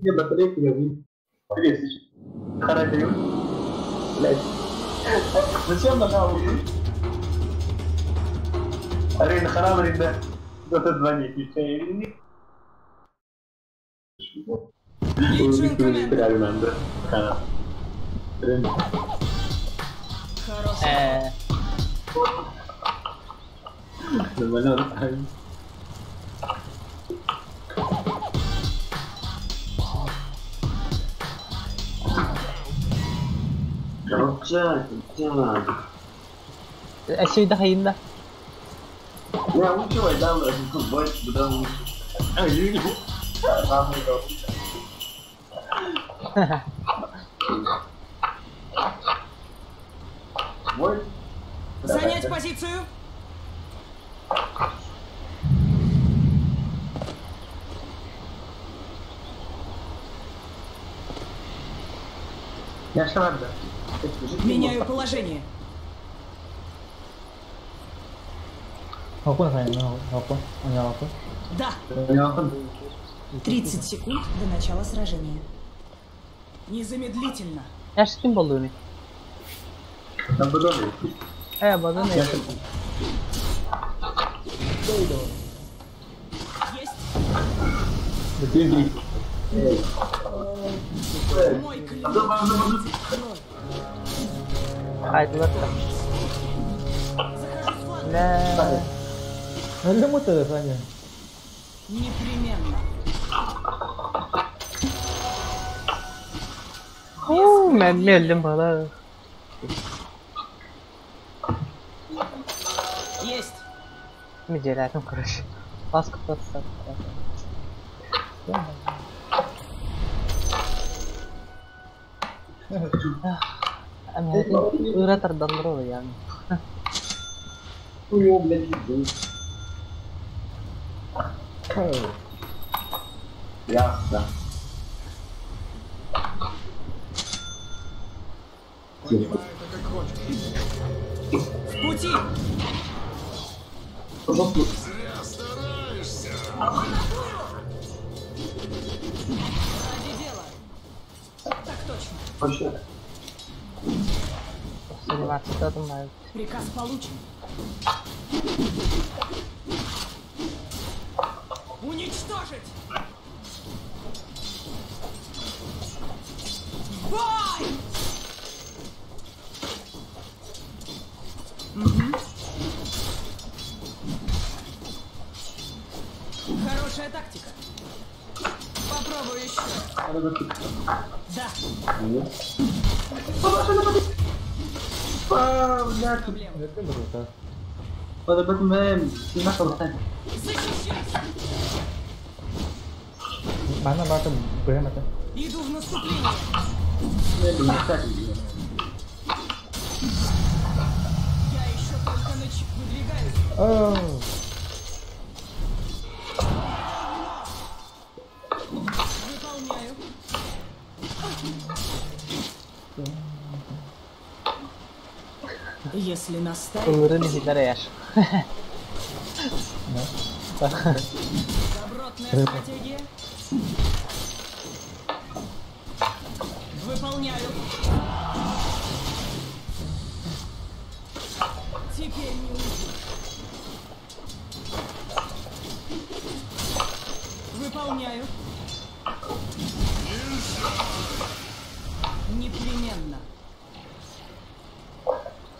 Speaker 3: Не, батарейку я вынес. Характерю. Блядь. Зачем нажал?
Speaker 4: Арина Харам, Арина. Дота 2 не включай.
Speaker 6: Legion Commander.
Speaker 4: Реально, да.
Speaker 6: Хороший.
Speaker 4: Нормально.
Speaker 3: Молчать, молчать.
Speaker 1: А сегодня хайында.
Speaker 3: Я учил, я дам, больше, да, лучше. Самый добрый. Мой?
Speaker 6: Занять позицию.
Speaker 4: Я шарда.
Speaker 6: Меняю положение. Да. 30 секунд до начала сражения. Незамедлительно.
Speaker 1: Я ж ким болду? Бадан не.
Speaker 6: Есть. Мой клинок.
Speaker 1: Хайдылар да.
Speaker 6: Захожу с фланга.
Speaker 1: Бля.
Speaker 6: Непременно.
Speaker 1: Ху, мен мелдим бала.
Speaker 6: Есть.
Speaker 1: Меделятым, короче. Ласка подстав. Ыра тарданлар yani.
Speaker 3: Хуё, блядь, пиздец. Ясно.
Speaker 7: Понимаю это как хочешь.
Speaker 6: В пути.
Speaker 7: Зря стараешься.
Speaker 6: Ради дела. Так точно.
Speaker 3: Вообще.
Speaker 1: 17 adım
Speaker 6: Приказ получен. Уничтожить! В Бой! Мгм. Хорошая тактика. Попробую еще. Да. Проблем. Защищайся! Иду в наступление! Я еще только выдвигаюсь. Выполняю. Если настаиваете.
Speaker 1: Ылырын иһиллэр эйэр.
Speaker 6: Добротная стратегия. Выполняю. Теперь не уйду. Выполняю. Непременно.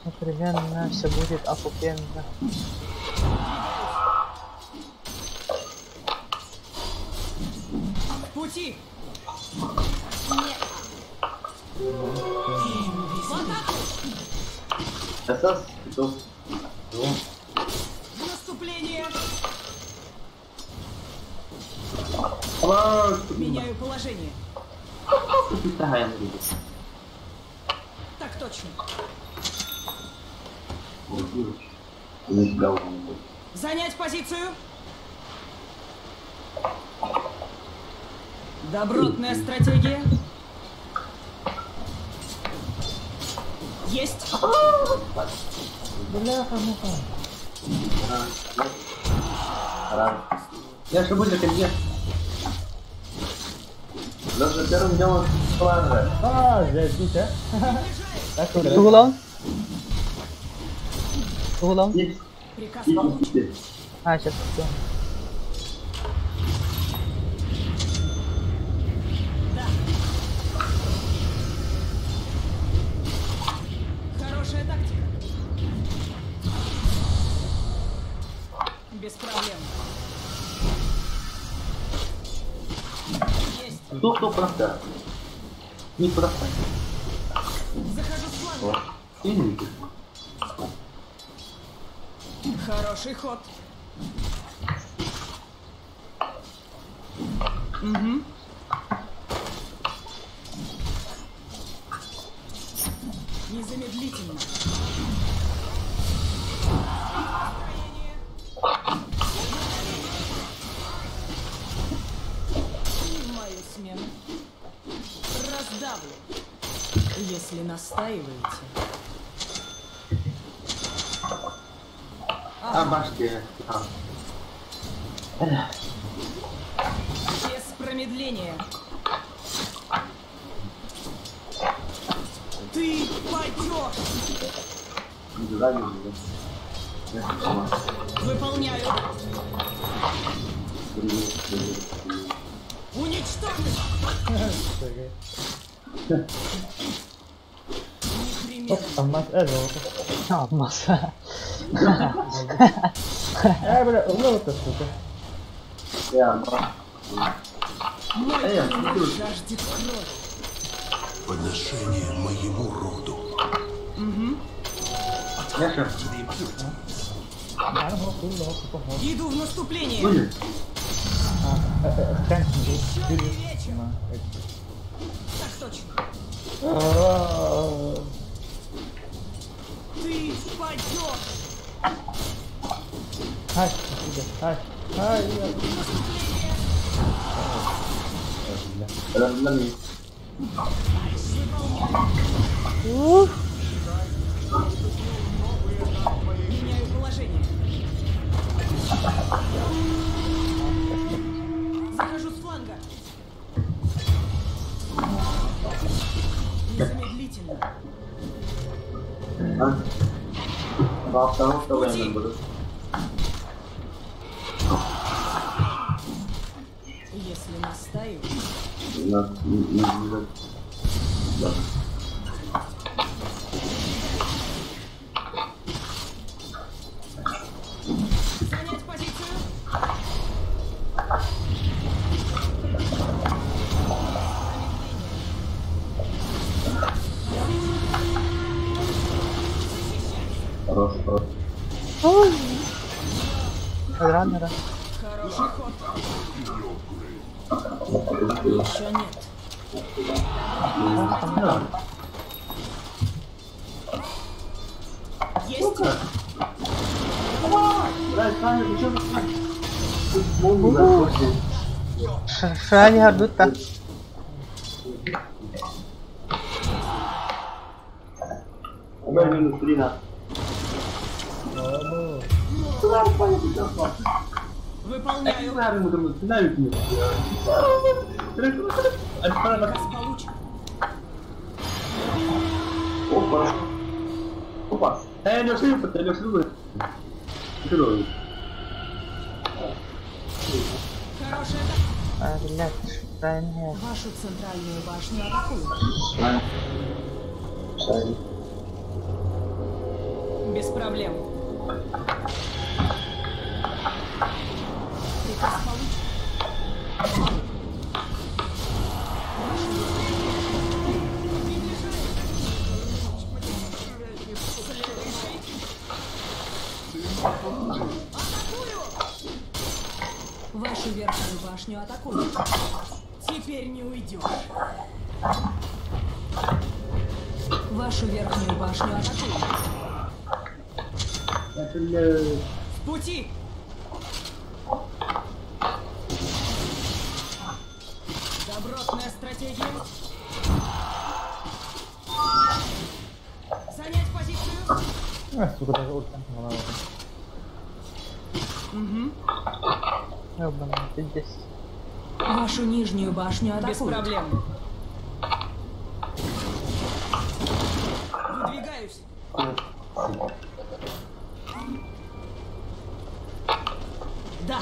Speaker 1: Непременно все будет опупенно.
Speaker 6: В пути! В атаку!
Speaker 3: Эсэс, петух.
Speaker 6: В наступление! Меняю положение. Так точно. Занять позицию. Добротная стратегия. Есть.
Speaker 2: Бляха-муха.
Speaker 4: Я же буду ко мне.
Speaker 3: Даже первым делом плана.
Speaker 2: А, заебись, а. Так, ура.
Speaker 1: Тугулан? Тугулан?
Speaker 6: Приказ получен.
Speaker 1: А, сейчас все.
Speaker 6: Да. Хорошая тактика. Без проблем. Есть.
Speaker 4: Кто просто? Не просто.
Speaker 6: Захожу с фланга. Хороший ход. Угу. Незамедлительно. Не в мою смену. Раздавлю. Если настаиваете.
Speaker 4: А башки.
Speaker 6: Без промедления. Ты пойдешь! Выполняю. Уничтожить! Непременно.
Speaker 2: Алмаз, золото.
Speaker 1: Алмаз.
Speaker 2: Бля, золото, сука.
Speaker 6: Мой клинок жаждет крови.
Speaker 7: Подношение моему роду.
Speaker 6: Угу. Иду в наступление. Еще не вечер. Так точно. Ты пойдешь.
Speaker 2: Ай, ай, ай.
Speaker 6: Меняю положение. Захожу с фланга. Незамедлительно. Если настаиваешь. Занять позицию.
Speaker 3: Хорош, хорош.
Speaker 1: Рано, рано.
Speaker 6: Хороший ход. Еще нет. Есть.
Speaker 1: Шани гордут-то.
Speaker 3: У меня минус 3 на.
Speaker 6: Выполняю. Приказ получен.
Speaker 3: Опа. Опа.
Speaker 6: Хорошая тактика.
Speaker 1: А, блядь, правильно.
Speaker 6: Вашу центральную башню атакуют. Без проблем. Приказ получен. Атакую! Вашу верхнюю башню атакуют. Теперь не уйдешь. Вашу верхнюю башню атакуют. В пути! Добротная стратегия. Занять позицию.
Speaker 2: А, сука, даже ультра не надо.
Speaker 6: Угу.
Speaker 1: Ёбаный, пиздец.
Speaker 6: Вашу нижнюю башню атакуют. Без проблем. Выдвигаюсь. Да.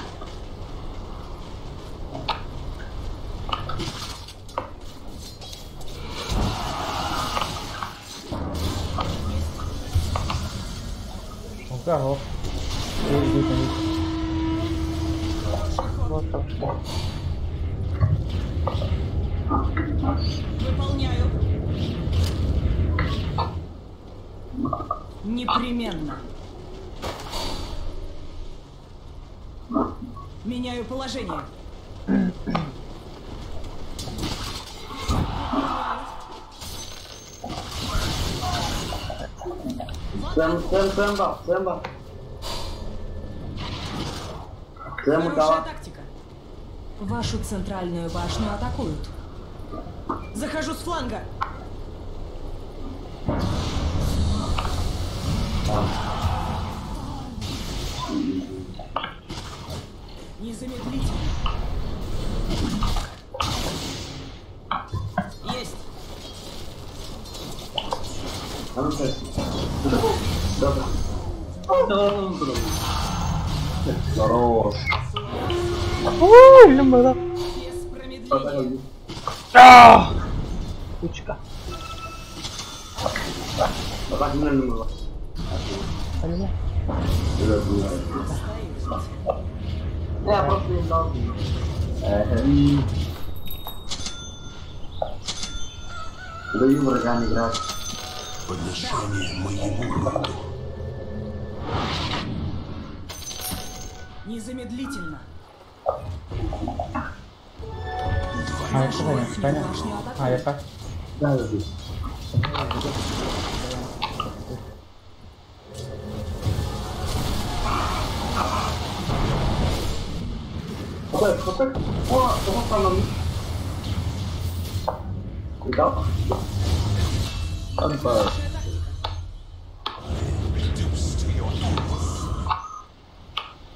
Speaker 2: Ну,
Speaker 1: Вот там что.
Speaker 6: Выполняю. Непременно. Меняю положение.
Speaker 3: Сэм,
Speaker 6: Хорошая тактика. Вашу центральную башню атакуют. Захожу с фланга. Незамедлительно. Есть.
Speaker 3: Хорош.
Speaker 1: Ой, лимбада.
Speaker 6: Без промедления.
Speaker 1: Кучка.
Speaker 3: Я просто не дал. Даю врагам играть.
Speaker 7: Подношение моему роду.
Speaker 6: Незамедлительно.
Speaker 4: Да,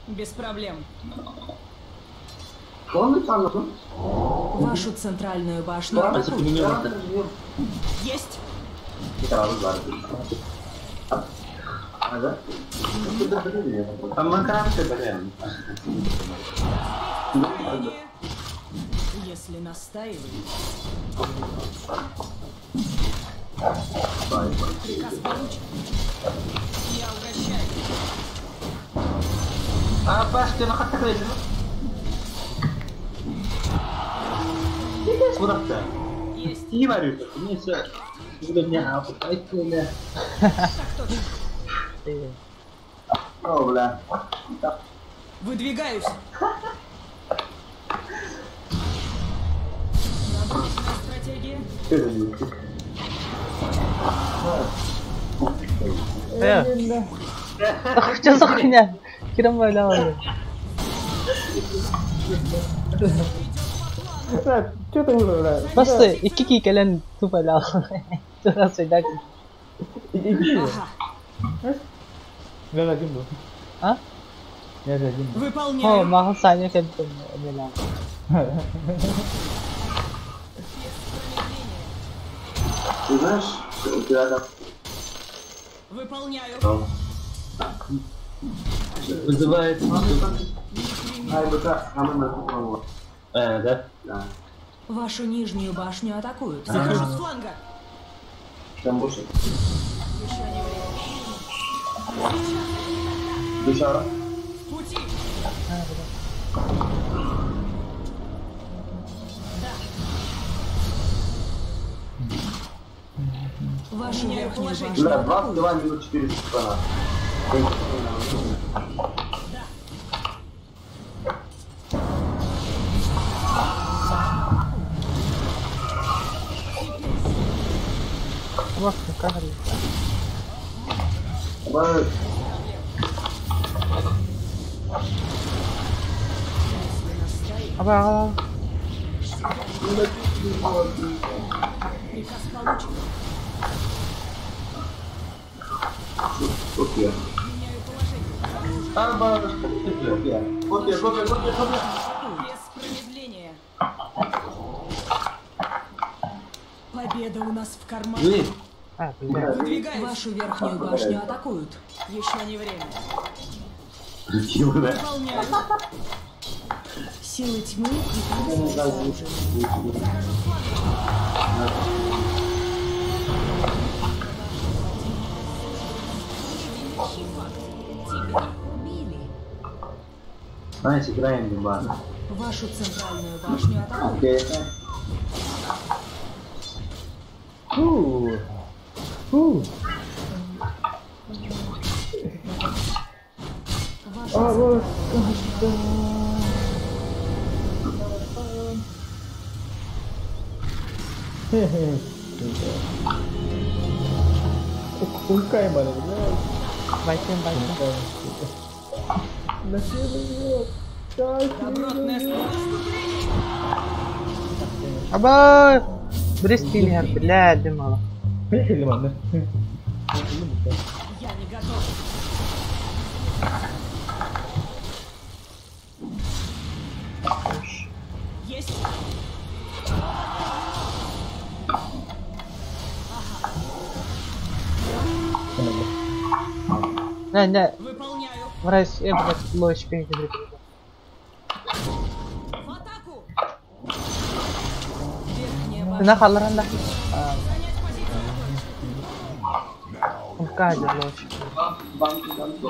Speaker 6: Без проблем. Вашу центральную башню атакуют. Есть. Если настаиваете. Приказ получен. Я угощаю.
Speaker 4: А башня на хатах
Speaker 6: Есть. Так точно.
Speaker 3: О, бля.
Speaker 6: Выдвигаюсь. Стратегия.
Speaker 1: Что за хуйня? Хером валял.
Speaker 2: Что ты было, бля?
Speaker 1: Просто и кики кэлен тупо лял. Туда сюда.
Speaker 2: Да, да, кем был?
Speaker 1: А?
Speaker 2: Я же один.
Speaker 1: О,
Speaker 6: Выполняю.
Speaker 1: маған Саня кәлтем мелан.
Speaker 6: Без промедления.
Speaker 3: Ты знаешь, у тебя там...
Speaker 6: Выполняю.
Speaker 4: Вызывает...
Speaker 6: Непременно.
Speaker 3: А, БК, а мы на кухню.
Speaker 4: Да?
Speaker 3: Да.
Speaker 6: Вашу нижнюю башню атакуют. Захожу с фланга.
Speaker 3: Там больше.
Speaker 6: Еще не время.
Speaker 3: Душара.
Speaker 6: В пути. Да. Вашу верхнюю башню
Speaker 3: Да,
Speaker 6: атакуют.
Speaker 3: 22 минут 400 хана.
Speaker 6: Да.
Speaker 1: Бак, как
Speaker 3: Давай.
Speaker 1: Аба,
Speaker 6: Приказ получен.
Speaker 3: Копия.
Speaker 6: Меняю положение.
Speaker 3: Арба, копия. Копия, копия, копия, копия.
Speaker 6: Без промедления. Победа у нас в кармане.
Speaker 1: А, бля.
Speaker 6: Выдвигаюсь. Вашу верхнюю башню атакуют. Еще не время.
Speaker 4: Прикинь, да?
Speaker 6: Выполняю. Силы тьмы и сооружены. Захожу с фланга. Леденящий факт. Тебя убили.
Speaker 4: Знаешь, играем лимба.
Speaker 6: Вашу центральную башню атакуют.
Speaker 3: Окей.
Speaker 2: Фу. Фу.
Speaker 6: Вашу
Speaker 2: А, вот. Хе-хе. Кулькай, блядь.
Speaker 1: Байтем, байтем.
Speaker 6: Добротное наступление.
Speaker 1: Аба, Бристинер, бля, дымала.
Speaker 6: Я не готов. Есть.
Speaker 1: Не, не,
Speaker 6: Выполняю.
Speaker 1: врась, я, блядь, лочка не говорю.
Speaker 6: В атаку. Верхняя башня.
Speaker 1: На халранда.
Speaker 6: Занять позицию.
Speaker 1: Кадр лочка.
Speaker 3: Банки, банки.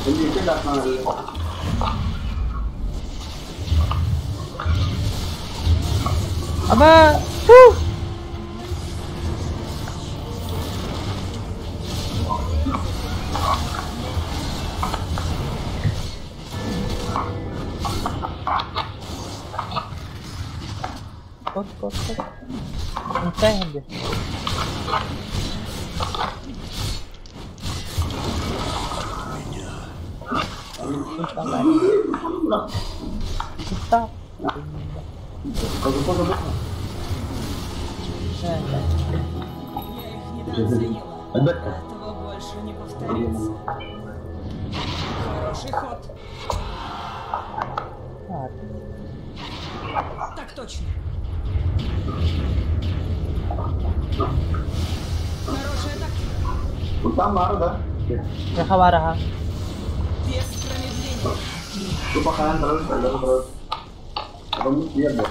Speaker 3: Или ты как надо?
Speaker 1: Аба, фу. Кот, кот, кот. انتهى. Stop.
Speaker 6: Я их недооценила. Этого больше не повторится. Хороший ход. Так точно. Хорошая тактика.
Speaker 3: Там Мара, да?
Speaker 1: Я хабараха.
Speaker 6: Без промедления.
Speaker 3: Тупо хаyan terus, terus, terus. Kamu siap, Bos.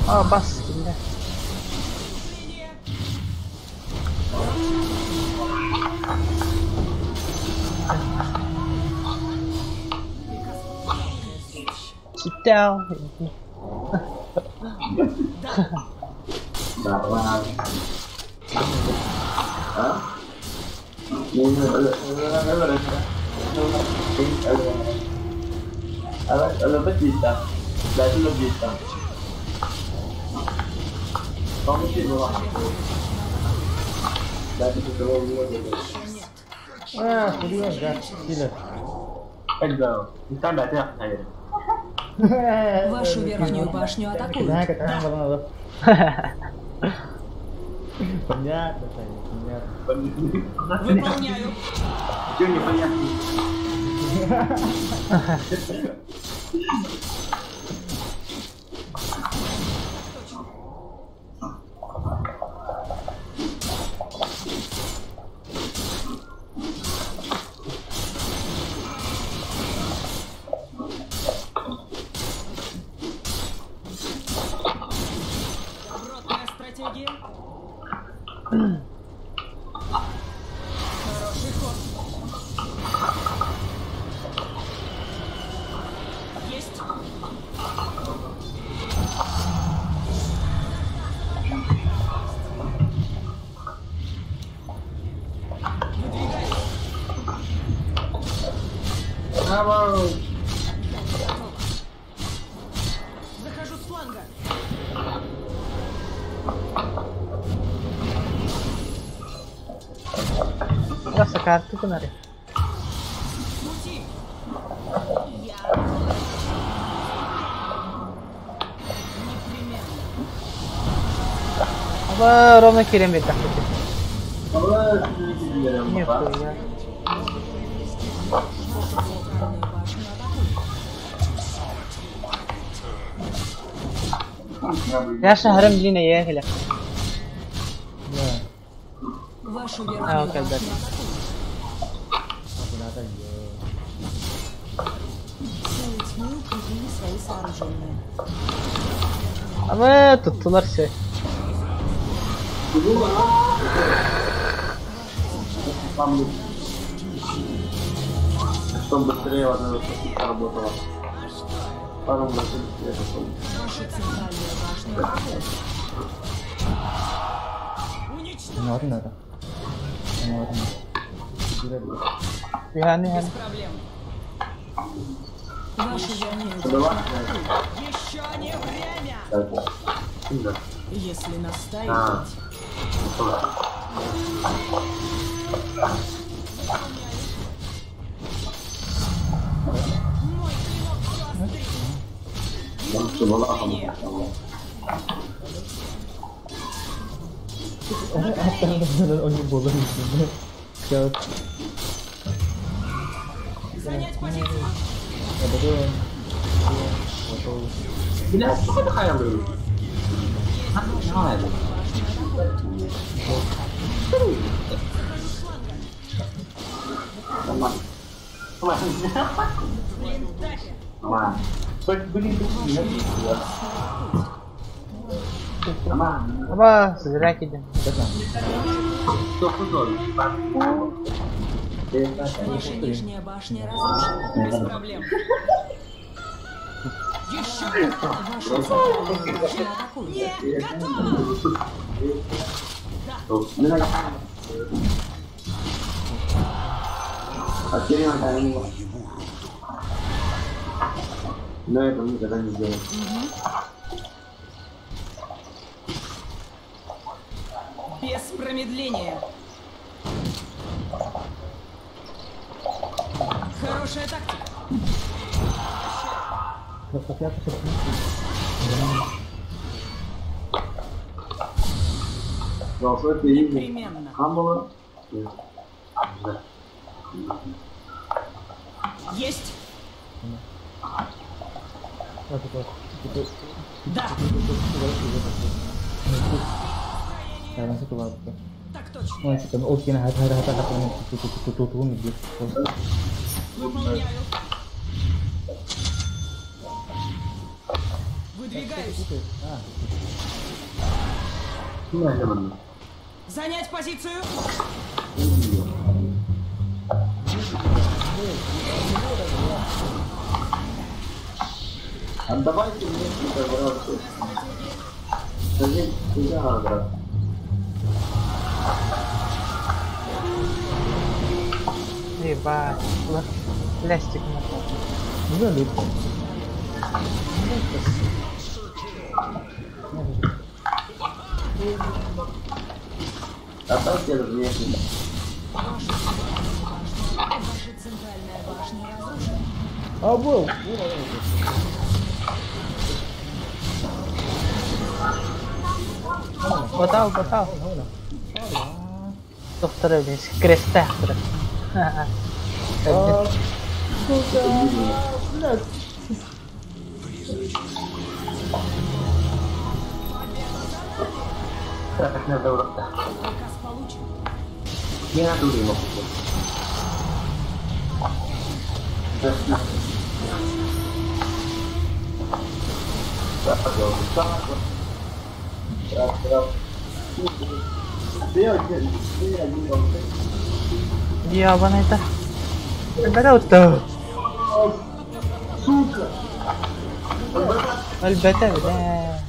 Speaker 1: А, бас, бля.
Speaker 6: Наступление. Приказ. Жалкое зрелище.
Speaker 1: Sit down.
Speaker 6: Да.
Speaker 3: Давай. А?
Speaker 6: Еще нет.
Speaker 2: А, серьезно, да, сильно.
Speaker 6: Вашу верхнюю башню атакуют.
Speaker 2: Да, как там было. Понятно, Саня, понятно.
Speaker 6: Выполняю.
Speaker 3: Чё непонятно?
Speaker 6: Точно. Добротная стратегия. Хороший ход. Есть. Выдвигаюсь.
Speaker 3: Браво!
Speaker 6: Готово. Захожу с фланга.
Speaker 1: Просто карту кунари.
Speaker 6: Пути. Я. Непременно.
Speaker 1: Аба ровно кирем бит тахты.
Speaker 3: Алла,
Speaker 1: Нихуя.
Speaker 6: Центральную башню атакуют.
Speaker 1: Яша харам лина ехали.
Speaker 2: Да.
Speaker 6: Вашу
Speaker 1: А,
Speaker 6: верхнюю
Speaker 1: окей,
Speaker 6: башню
Speaker 1: да.
Speaker 6: атакуют.
Speaker 2: Аккуратно,
Speaker 6: Силы тьмы укрепили свои сооружения.
Speaker 1: Аба туттулар все.
Speaker 3: Чтобы быстрее вот эта штука работала. Потом быстрее пошел.
Speaker 6: Вашу центральную башню атакуют. Уничтожить.
Speaker 2: Надо, надо. Надо.
Speaker 1: Яны
Speaker 6: Без
Speaker 1: яны.
Speaker 6: проблем. Вашу верхнюю
Speaker 3: Давай.
Speaker 6: башню атакуют. Еще не время. Если настаивать. Мой клинок все острит.
Speaker 3: Там все была,
Speaker 2: Сейчас.
Speaker 6: Занять позицию.
Speaker 2: Я буду.
Speaker 4: Бля, сколько ты хаялы?
Speaker 1: Аба зря кидем.
Speaker 6: Ваша нижняя башня разрушена. Без проблем. Еще вашу центральную башню атакуют. Не готово!
Speaker 3: А теперь он Но это никогда не сделает.
Speaker 6: Без промедления. Хорошая тактика.
Speaker 3: Голосовой период.
Speaker 6: Непременно.
Speaker 3: Хамбола.
Speaker 6: Есть. Да. Так точно. Выполняю. Выдвигаюсь. Занять позицию.
Speaker 3: Отдавайте мне это, пожалуйста. Скажи, куда надо?
Speaker 1: Ебать. Лястик мотал.
Speaker 3: Отдайте это мне.
Speaker 6: Ваша центральная башня разрушена.
Speaker 2: А, был!
Speaker 1: Батал, батал. Доктор блин, крестах.
Speaker 2: Сука, блядь.
Speaker 4: Так, надо вот так.
Speaker 6: Приказ получен.
Speaker 4: Не надо его. Так, вот.
Speaker 3: Раз, раз. Ты один, ты один, он.
Speaker 1: Ебаный это. Бля,
Speaker 3: Сука!
Speaker 1: Өлбөтө, бля.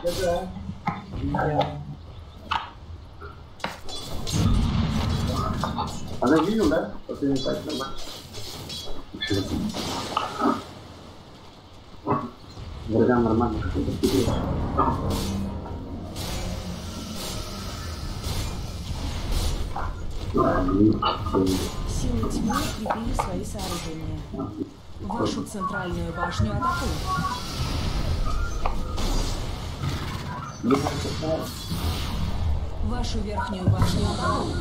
Speaker 3: Да. Она видел, да? Последний сайт нормально.
Speaker 4: Врагам нормально какой-то фигня.
Speaker 6: Силы тьмы укрепили свои сооружения. Вашу центральную башню атакуют. Вашу верхнюю башню атакуют.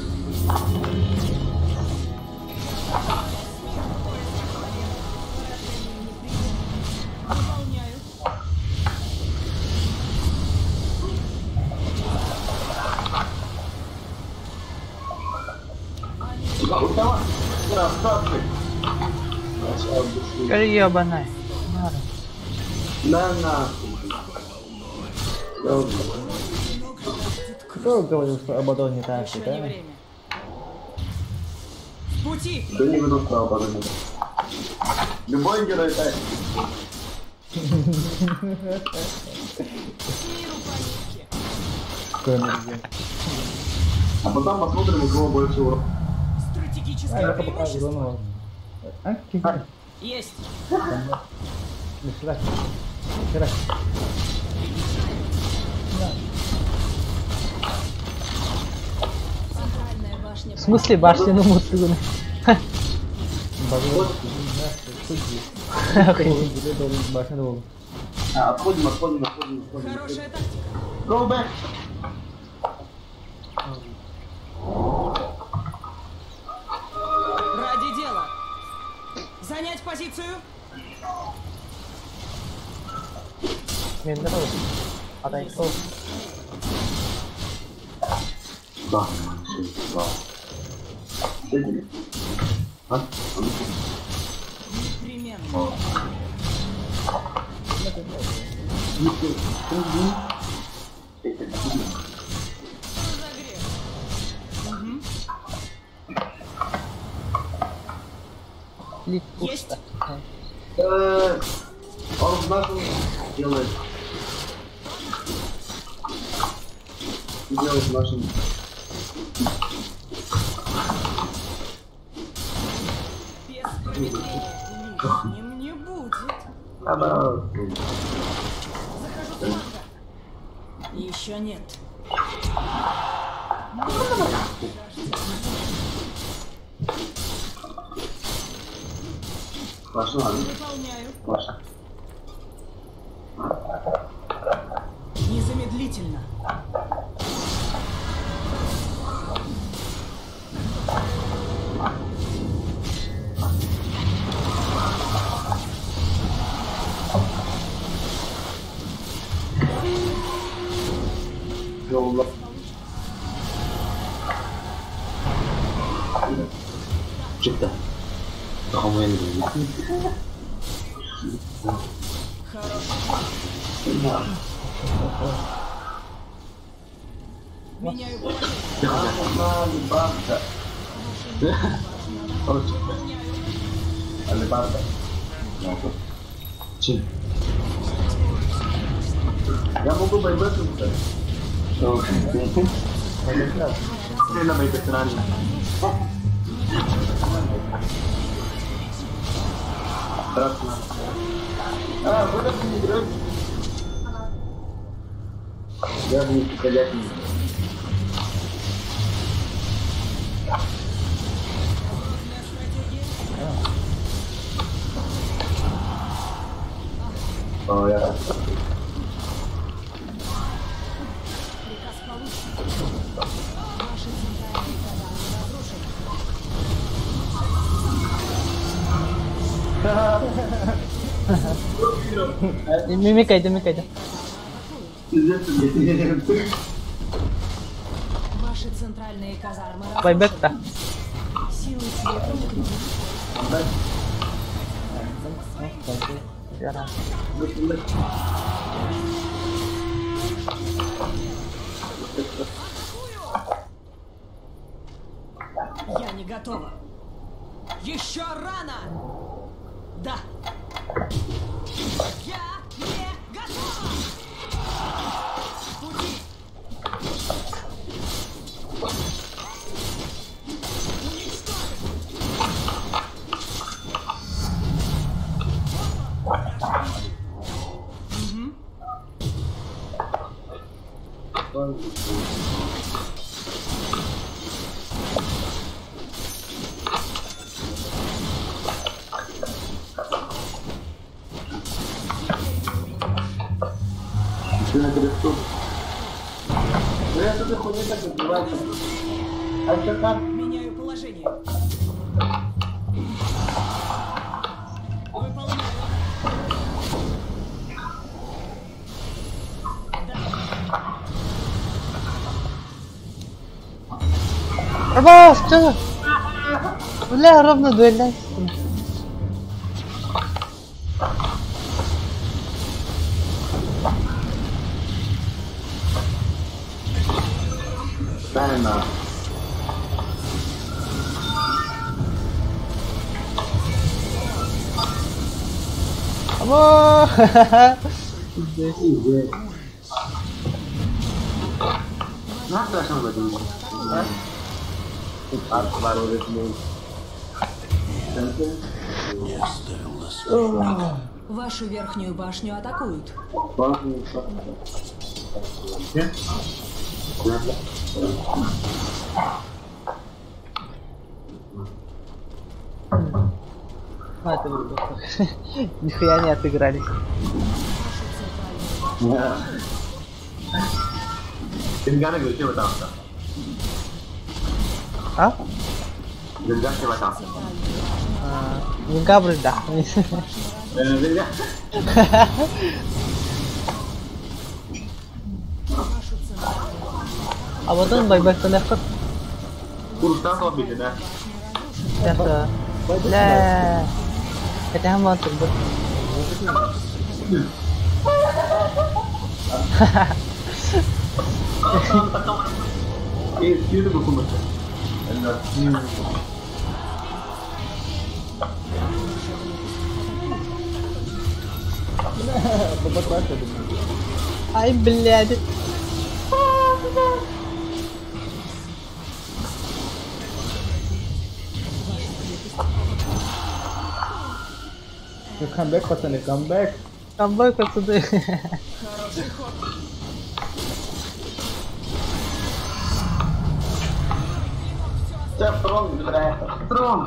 Speaker 6: Выполняю.
Speaker 3: Красавчик!
Speaker 1: Ебаный.
Speaker 3: На нахуй.
Speaker 2: Кто говорил, что Абадон не танчит,
Speaker 6: Еще не
Speaker 2: да?
Speaker 6: время. В пути!
Speaker 3: Да не буду сказал, подумай. Любой герой так.
Speaker 6: С миру по нитке.
Speaker 2: Какой энергия.
Speaker 3: А потом посмотрим, у кого больше урона.
Speaker 2: А,
Speaker 6: Стратегическое
Speaker 2: я пока
Speaker 6: преимущество.
Speaker 2: урона. А? Кидай.
Speaker 6: Есть.
Speaker 2: Сюда. Сюда.
Speaker 6: Центральная башня.
Speaker 1: В смысле башню мутугуну?
Speaker 2: Базовый. Башня долго.
Speaker 3: А, отходим, отходим, отходим, отходим.
Speaker 6: Хорошая тактика.
Speaker 3: Go back!
Speaker 6: Ради дела. Занять позицию.
Speaker 1: Мен нравится. Отойшел.
Speaker 4: Да, да. А?
Speaker 6: Непременно. Что за грех? Угу.
Speaker 1: Лит
Speaker 6: Есть.
Speaker 1: пусто.
Speaker 3: Он в нашем делает. Делает в нашем.
Speaker 6: Без промедления лишним не будет. Захожу с фланга. Еще нет.
Speaker 3: Ваша надо.
Speaker 6: Выполняю.
Speaker 3: Ваша.
Speaker 6: Незамедлительно.
Speaker 3: Go
Speaker 4: Чита.
Speaker 6: Хорошо. Меняю положение.
Speaker 3: Алибарда. Алибарда.
Speaker 4: Чин.
Speaker 3: Я могу байбекнуться. Сильно байбек ранее. Страшно. А, вы даже не играете. Я же не подходящий. О, я.
Speaker 1: Мимикайте, мимикайте.
Speaker 6: Ваши центральные казармы
Speaker 1: Байбек-то.
Speaker 6: разрушены. Силы света укрепили. Я не готова. Еще рано! Да. Я не готова! В пути! Уничтожить!
Speaker 3: Ты на кресту. Ну я тут хуйня так называется. А что там?
Speaker 6: Меняю положение. Выполняю. Да.
Speaker 1: Арбаз, что? Бля, ровно дуэль.
Speaker 3: Правильно.
Speaker 1: Амо! Здесь.
Speaker 4: На страшно Владимир.
Speaker 6: Вашу верхнюю башню атакуют.
Speaker 1: Ну, это было. Нихуя не отыгрались.
Speaker 4: Грингана говорит, что там?
Speaker 1: А?
Speaker 4: Гринган что там?
Speaker 1: Габры, да. А потом байбек легко.
Speaker 4: Курстан обидно, да?
Speaker 1: Это... Бля... Это я могу быть. Ай, блядь.
Speaker 8: Come back, пацаны, come back.
Speaker 1: Come back, пацаны.
Speaker 6: Хороший ход.
Speaker 3: Сейчас трон, бля. Трон.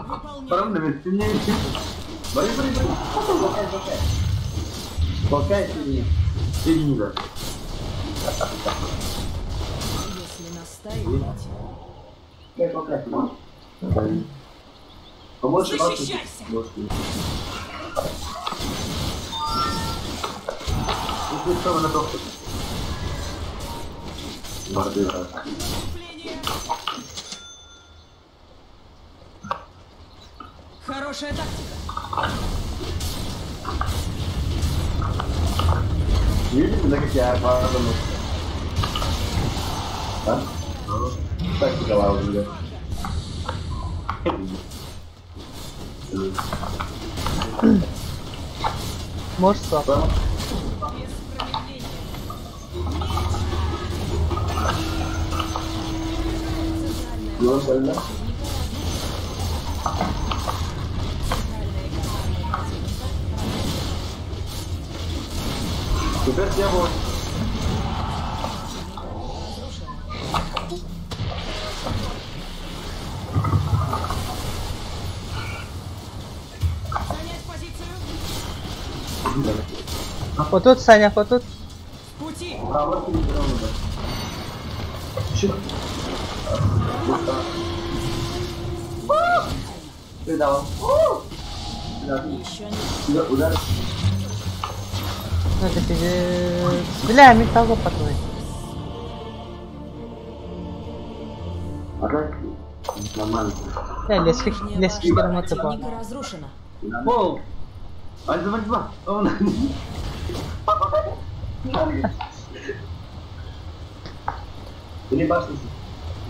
Speaker 3: Трон на сильнее. Бори, бори, бори. Толкай, толкай. Толкай сильнее.
Speaker 4: Сильнее.
Speaker 6: Если настаивать.
Speaker 3: Толкай, толкай. Побольше
Speaker 6: Защищайся! Хорошая тактика.
Speaker 3: Видите, да, как я падаю? Да? Так, голова уже.
Speaker 1: Может, стоп.
Speaker 6: Без промедления.
Speaker 3: Теперь я вот.
Speaker 6: Занять позицию.
Speaker 1: Вот тут, Саня, вот тут.
Speaker 6: В пути.
Speaker 3: Ты дал.
Speaker 6: Еще не
Speaker 3: Удар.
Speaker 1: Ну это пиздец. Бля, металл патроны.
Speaker 3: А как? Нормально.
Speaker 1: Бля, лески,
Speaker 6: Нижняя
Speaker 1: лески
Speaker 6: башня
Speaker 1: грамота
Speaker 6: противника разрушена.
Speaker 3: Пол! А это 2. Он. Или башня.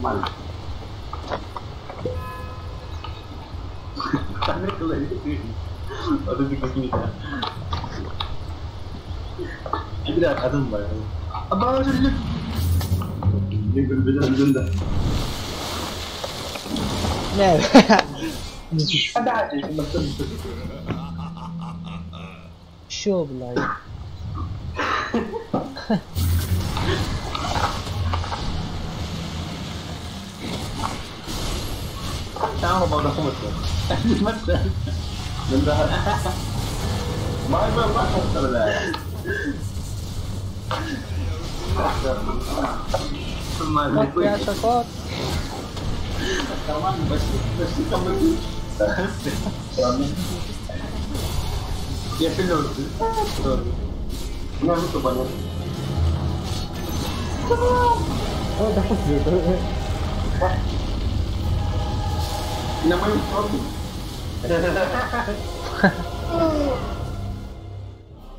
Speaker 3: Нормально.
Speaker 4: Вот это какие-то. Бля, адам бар.
Speaker 3: Аба,
Speaker 1: Бля. Чё, блядь? Кот, Яша, кот.
Speaker 4: Я шилёр.
Speaker 3: У меня рука болит.
Speaker 2: О, да хуй тебе.
Speaker 3: На мою сторону.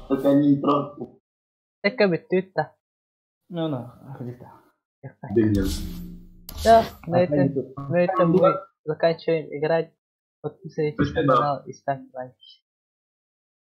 Speaker 3: Только они не трогают.
Speaker 1: Тэкка бүттүт да.
Speaker 2: Ну, на, ходи-то.
Speaker 1: Всё, на этом мы заканчиваем играть. Подписывайтесь на канал и ставьте лайки.